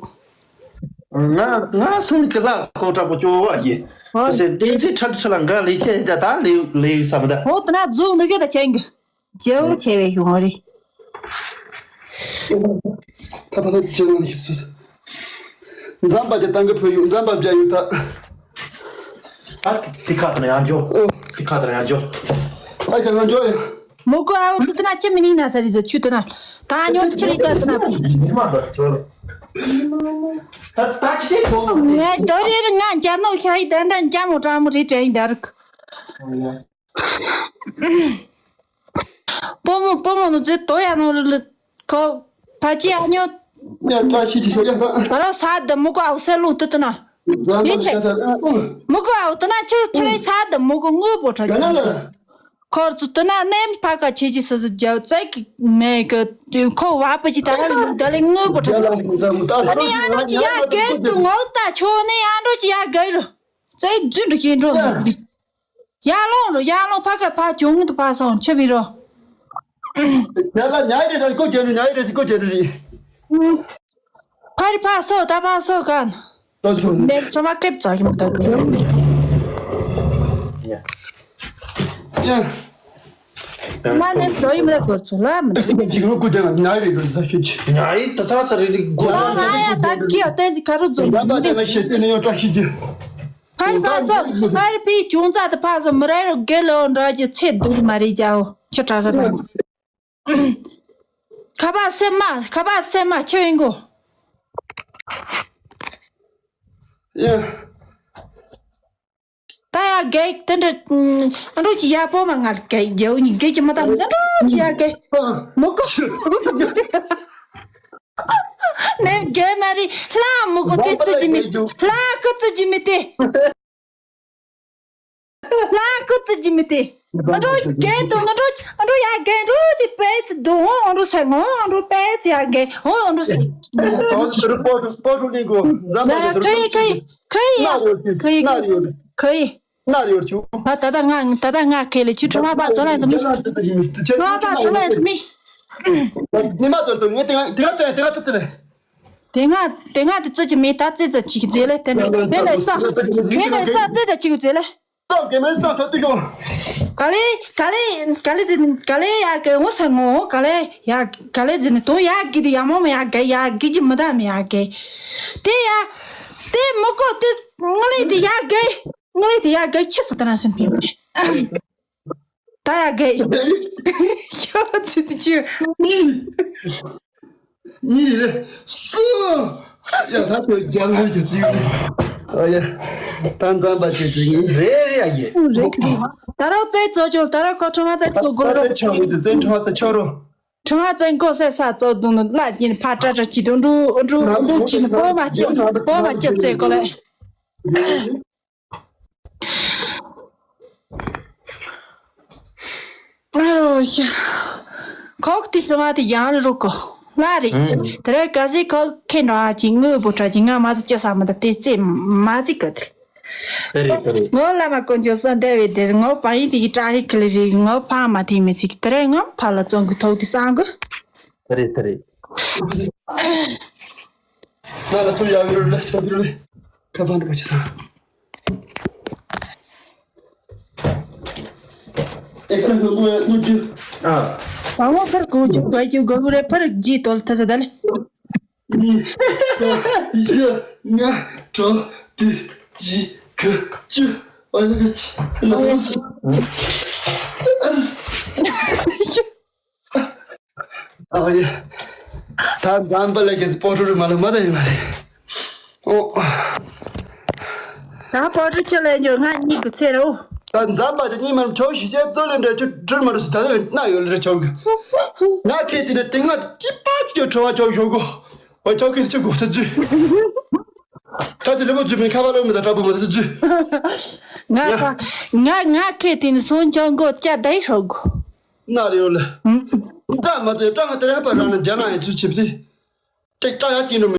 ང་ང་སང་གི་ལ་ཁོ་དྲག་པོ་ཅོ་བ་ཡིན། ཨོ། ཟེར་བསྟན་འཛིན་ཁྲ་ཁྲ་ལ་འགའ་ལས་ཆེ་ད་ད་ལས་ལས་བསམ་ད། ཨོ་ད་ན་རྫོང་འདི་ག་ད་ཆེན་གི། རྒྱལ་པོ་ཆེ་བའི་གཞུང་རེད། ཐ་པ་ཐ་ཅི་ནང་ཞིག་སུ། འཛམ་པ་ཅི་ཏང་གི་ཕུ་ཡུག་འཛམ་པ་བརྒྱ་ཡུག་ཐ། ཨ་ཏི་ཁ་ཏ་ན་ཡང་འཇོག་ཨོ། ཏི་ཁ་ཏ་ན་ཡང་འཇོག་ཨ་ཅག་ང་འཇོག་ཡ། མོ་ཀོ་ཨའོ་ཏུ་ཏི་ན་ཅི་མི་ནི་ན་ས་རི་ཛོ་ཆུ་ཏི་ན། ད་ཉོ་ཏི་ཆི་རི་ཏ་ཏི་ན། ད་ད་ཅི་དོ། ངས་དོ་རེ་རི་ང་འཇམ་ནོ་ཤ་ཡི་ད་འདྲ་འཇམ་མོ་དྲང་མོ་རི་དྲན་ཡི་ད་རིག་པོ་མོ་པོ་མོ་ནུ་ཙེ་དོ་ཡ་ནོ་རི་ལི་ཁོ་ཕ་ཅི་ཨ་ཉོ། ཡ་བཀྲ་ཤིས་ཀྱི་ཤོག་ཡ་ད། ད་རོ་ས་ད་མུ་གུ་ཨའུ་སེ་ལུང་ཏུ་ཏུ་ན། ཡིན་ཆེ། མུ་གུ་ཨའུ་ཏུ་ན་ཆེ་ཆེ་ས་ད་མུ་གུ་དངོས་པོ་ཁྲ་ཅི། ཁོར་ཚུ་ཏུ་ན་ནེམ་ཕ་ཀ་ཆེ་ཅི་སི་སི་རྒྱ་ཙེ་གི་མེ་གི་ཁོ་བ་པ་ཅི་ད་ར་ལུ་ད་ལེ་དངོས་པོ་ཁྲ་ཅི། ཨ་ནི་ཡ་འགྲོ་ཅི་ཡ་གེ་དུ་ངོ་ད་ཆོ་ནི་ཡ་འགྲོ་ཅི་ཡ་གེ་རུ། ཙེ་རྫུན་འགྲོ་ཤེས་འགྲོ་ནི། ཡར་ལོངས་རོ། ཡར་ལོངས། ཕ་ཁ་ཕ་བྱུང་དུ་ཕ་སོང་ཆེ་བི་རོ། ཡ་ལ་ཉའི་རེ་རེ་ཀོ་རྒྱ་རེ། ཉའི་རེ་རེ་ཀོ་རྒྱ་རེ་རེ། ཕ་རི་ཕ་སོ་ད་ཕ་སོ་ག་ན། ཏོ་སོ་ནེ་ཚོ་མ་ཁེབ་ཙོ་ཡིན་ད་རེ། ཡ། མ་ནེ་ཙོ་ཡིན་ལ་གོ་ཚོ་ལ་མི་འདུག་ཅིག་ལོ་ཀོ་རྒྱ་ཉའི་རེ་རེ་ཟ་ཤེས་ཆེ། ཉའི་ད་ཚ་ཚ་རེ་རེ་གོ་ད་ང་ཡ་ད་ཀི་ཡ་ཏན་ཅི་ཁ་རུ་ཛོ་མི་འདུག་ཕ་རི་ཕ་སོ། ཕ་རི་ཕི་ཅུང་ཙ་དུ་ཕ་སོ་མི་ར་རུ་གེ་ལོ་འདྲ་གི་ཚེ་སྡུག་མ་རེད་ཇའོ་ཁྱི་ཁྲ་ས་དང་། ཁ་པ་སེ་མ་ཁ་པ་སེ་མ་ཆེ་བའི་མགོ། ཡ། ད་ཡ་གེ་དེ་འདྲ་ཨ་འགྲོ་ཅི་ཡ་པོ་མ་ང་གེ་རྒྱའུ་ནི་གེ་ཅི་མ་ད་མཛའ་འགྲོ་ཅི་ཡ་གེ་མོ་ཀོ། ནེ་གེ་མ་རི་ལྷ་མོ་ཀོ་ཏེ་ཙི་ཅི་མི་ལྷ་ཀུ་ཙི་ཅི་མི་ཏེ། ལྷ་ཀུ་ཙི་ཅི་མི་ཏེ། ཨ་འགྲོ་གེ་དུ་ཨ་འགྲོ་ཨ་འགྲོ་ཡ་གེ་འགྲོ་ཅི་པེ་ཙི་དུ་ཨ་འགྲོ་སེ་ངོ་ཨ་འགྲོ་པེ་ཙི་ཡ་གེ་ཨ་འགྲོ་སེ། ཏོ་སི་རུ་པོ་ཏུ་པོ་ཏུ་ལི་གོ་འཛམ་བུ་གླིང་ཁ་ཡི་ཁ་ཡི་ཁ་ཡི་ཡ་ཁ་ཡི་ཁ་ཡི། ནར་ཡོད་ཆུ། ད་ད་ད་ང་ད་ད་ང་ཁེ་ལེ་ཆུ་ཁྲོ་མ་པ་ཚོ་ལ་འཛུམ་མི། ཁྲོ་མ་པ་ཚོ་ལ་འཛུམ་མི། ཉི་མ་ཚོ་དུ་ངས་དེ་དེ་དེ་དེ་དེ་དེ། དེ་ང་དེ་ང་དེ་ཙི་ཅི་མེད་ད་ཙི་ཙི་ཅིག་ཙེ་ལེ་དེ་ནས་དེ་ནས་ས་དེ་ནས་ས་ཙི་ཙི་ཅིག་ཙེ་ལེ། སོ་གེ་མེ་ས་ཚོ་དུ་ཡོང་། ག་ལེ་ག་ལེ་ག་ལེ་ཙི་ག་ལེ་ཡ་གེ་ངོ་ས་ངོ་ག་ལེ་ཡ་ག་ལེ་ཙི་ནི་དོ་ཡ་གི་དུ་ཡ་མོ་མ་ཡ་གེ་ཡ་གི་ཅི་མི་ད་མི་ཡ་གེ། དེ་ཡ་དེ་མི་གོ་དེ་ང་ལེ་དེ་ཡ་གེ། ངའི་དེ་ཡ་གེ་ཁྱི་སུ་ད་ན་སེམས་པའི་ད་ཡ་གེ་ཤོ་ཚི་དུ་ཅུ། གཉིས་རེད་སུ། ཡ་ད་ཁྱོད་རྒྱ་ལ་རྒྱ་ཚིག་རེད། ཨ་ཡ། ད་འཛམ་པ་ཅི་ཚིག་རེད་རེད་ཡ་གེ། རེད་རེད། ད་རོགས་རྩེ་གཙོ་ཆོག་ད་རོགས་ཁོ་ཁྲོ་མ་རྩེ་གཙོ་དགོས་རོགས། ཆོག་རེད་རྩེ་ཁྲོ་མ་རྩེ་ཆོག་རོགས། ཁྲོ་མ་རྩེ་མགོ་སེ་ས་གཙོ་དུང་ནི་བླ་གྱིན་ཕ་ཏྲ་ཏྲ་ཅི་དུང་འགྲོ་འགྲོ་འགྲོ་ཅི་ནི་པོ་མ་སྐྱེ་པོ་མ་སྐྱེ་རྩེ་གོ་ལེ། ཨ་རོ་ཤ། ཁོག་དེ་ཚོ་མ་དེ་ཡང་རུ་གོ་ལ་རེད། ཨང་། དེ་རེད་ག་ཟིག་ཁོག་ཁེ་འགྲོ་ཨ་ཅིག་དངོས་པོ་ཁྲ་ཅིག་ང་མ་ཟིག་ཅི་ས་མ་ད་དེ་རྩེ་མ་ཟིག་ག་དེ། དེ་རེད་དེ་རེད། ངོ་བླ་མ་དཀོན་མཆོག་གསུམ་འདས་པའི་དེ་ངོ་བ་ཡིན་དེ་གི་ཏྲ་རེ་ཁི་ལི་རེ་ངོ་ཕ་མ་དེ་མི་ཚིག་དེ་རེད་ང་ཕ་ལ་བཙོང་གི་ཐོག་དེ་སང་གི། དེ་རེད་དེ་རེད། ང་ལ་ཚུར་ཡག་གི་རུ་ལ་ཆོག་གི་རུ་ལ་ཁ་ཕང་འགྲོ་ཆི་ས། ཨེ་ཁ་ནང་ལོ་ཡ་ལོ་རྒྱུ། ཨ། བ་ངོ་ཁར་གོ་ཅུ་ག་ཅུ་ག་གུ་རེ་ཕར་ཇི་ཏོལ་ཐ་ས་ད་ལེ། གཉིས། གསུམ། བཞི། ལྔ། དྲུག་དེ་གཅིག་ཁ་བཅུ། ཨ་ཡ་ག་ཅི། ཨ་ཡ། ཨ་ཡ། ད་འཛམ་བུ་གླིང་གི་སྤོ་ཊོ་རུ་མ་ལ་མ་ད་ཡོད་མ་རེད། ཨོ། ད་པོ་ཏྲི་ཁྱེད་ལས་འཇོག་ང་གཉིད་ཀྱི་ཚེ་རོ། ད་འཛམ་བུ་གླིང་མི་མང་ཆོག་ཤི་ཅེས་ཙོ་ལེ་འདྲ་ཁྱོད་དྲིར་མ་རུ་སི་ད་ལེ་ན་ཡོད་ལེ་རེ་ཆོག་གི། ང་ཁེ་དེ་ནས་དེ་ང་ཅི་པ་ཅི་ཁྱོད་ཁྲོ་བ་ཆོག་ཞོག་གོ། ཨོ་ཆོག་གི་ཁྱོད་གོ་ཚ་ཇུ། ད་ཅི་ལེ་མོ་ཇུ་མིན་ཁ་བ་ལོ་མི་ད་དྲ་བུ་མ་ད་ཅི་ཇུ། ང་ཁ་ང་ང་ཁེ་དེ་ནས་སོན་ཆོག་གོ་ཅ་ད་ཡི་ཧྲོག་གོ། ན་རེ་ཡོད་ལེ། ད་མ་ད་ཡོད་ད་ང་དེ་རེ་ཧ་པ་རང་ན་རྒྱ་ན་ཡི་ཚུལ་ཆིབ་དེ། ཏེག་ཏྲ་ཡ་ཅིན་རུ་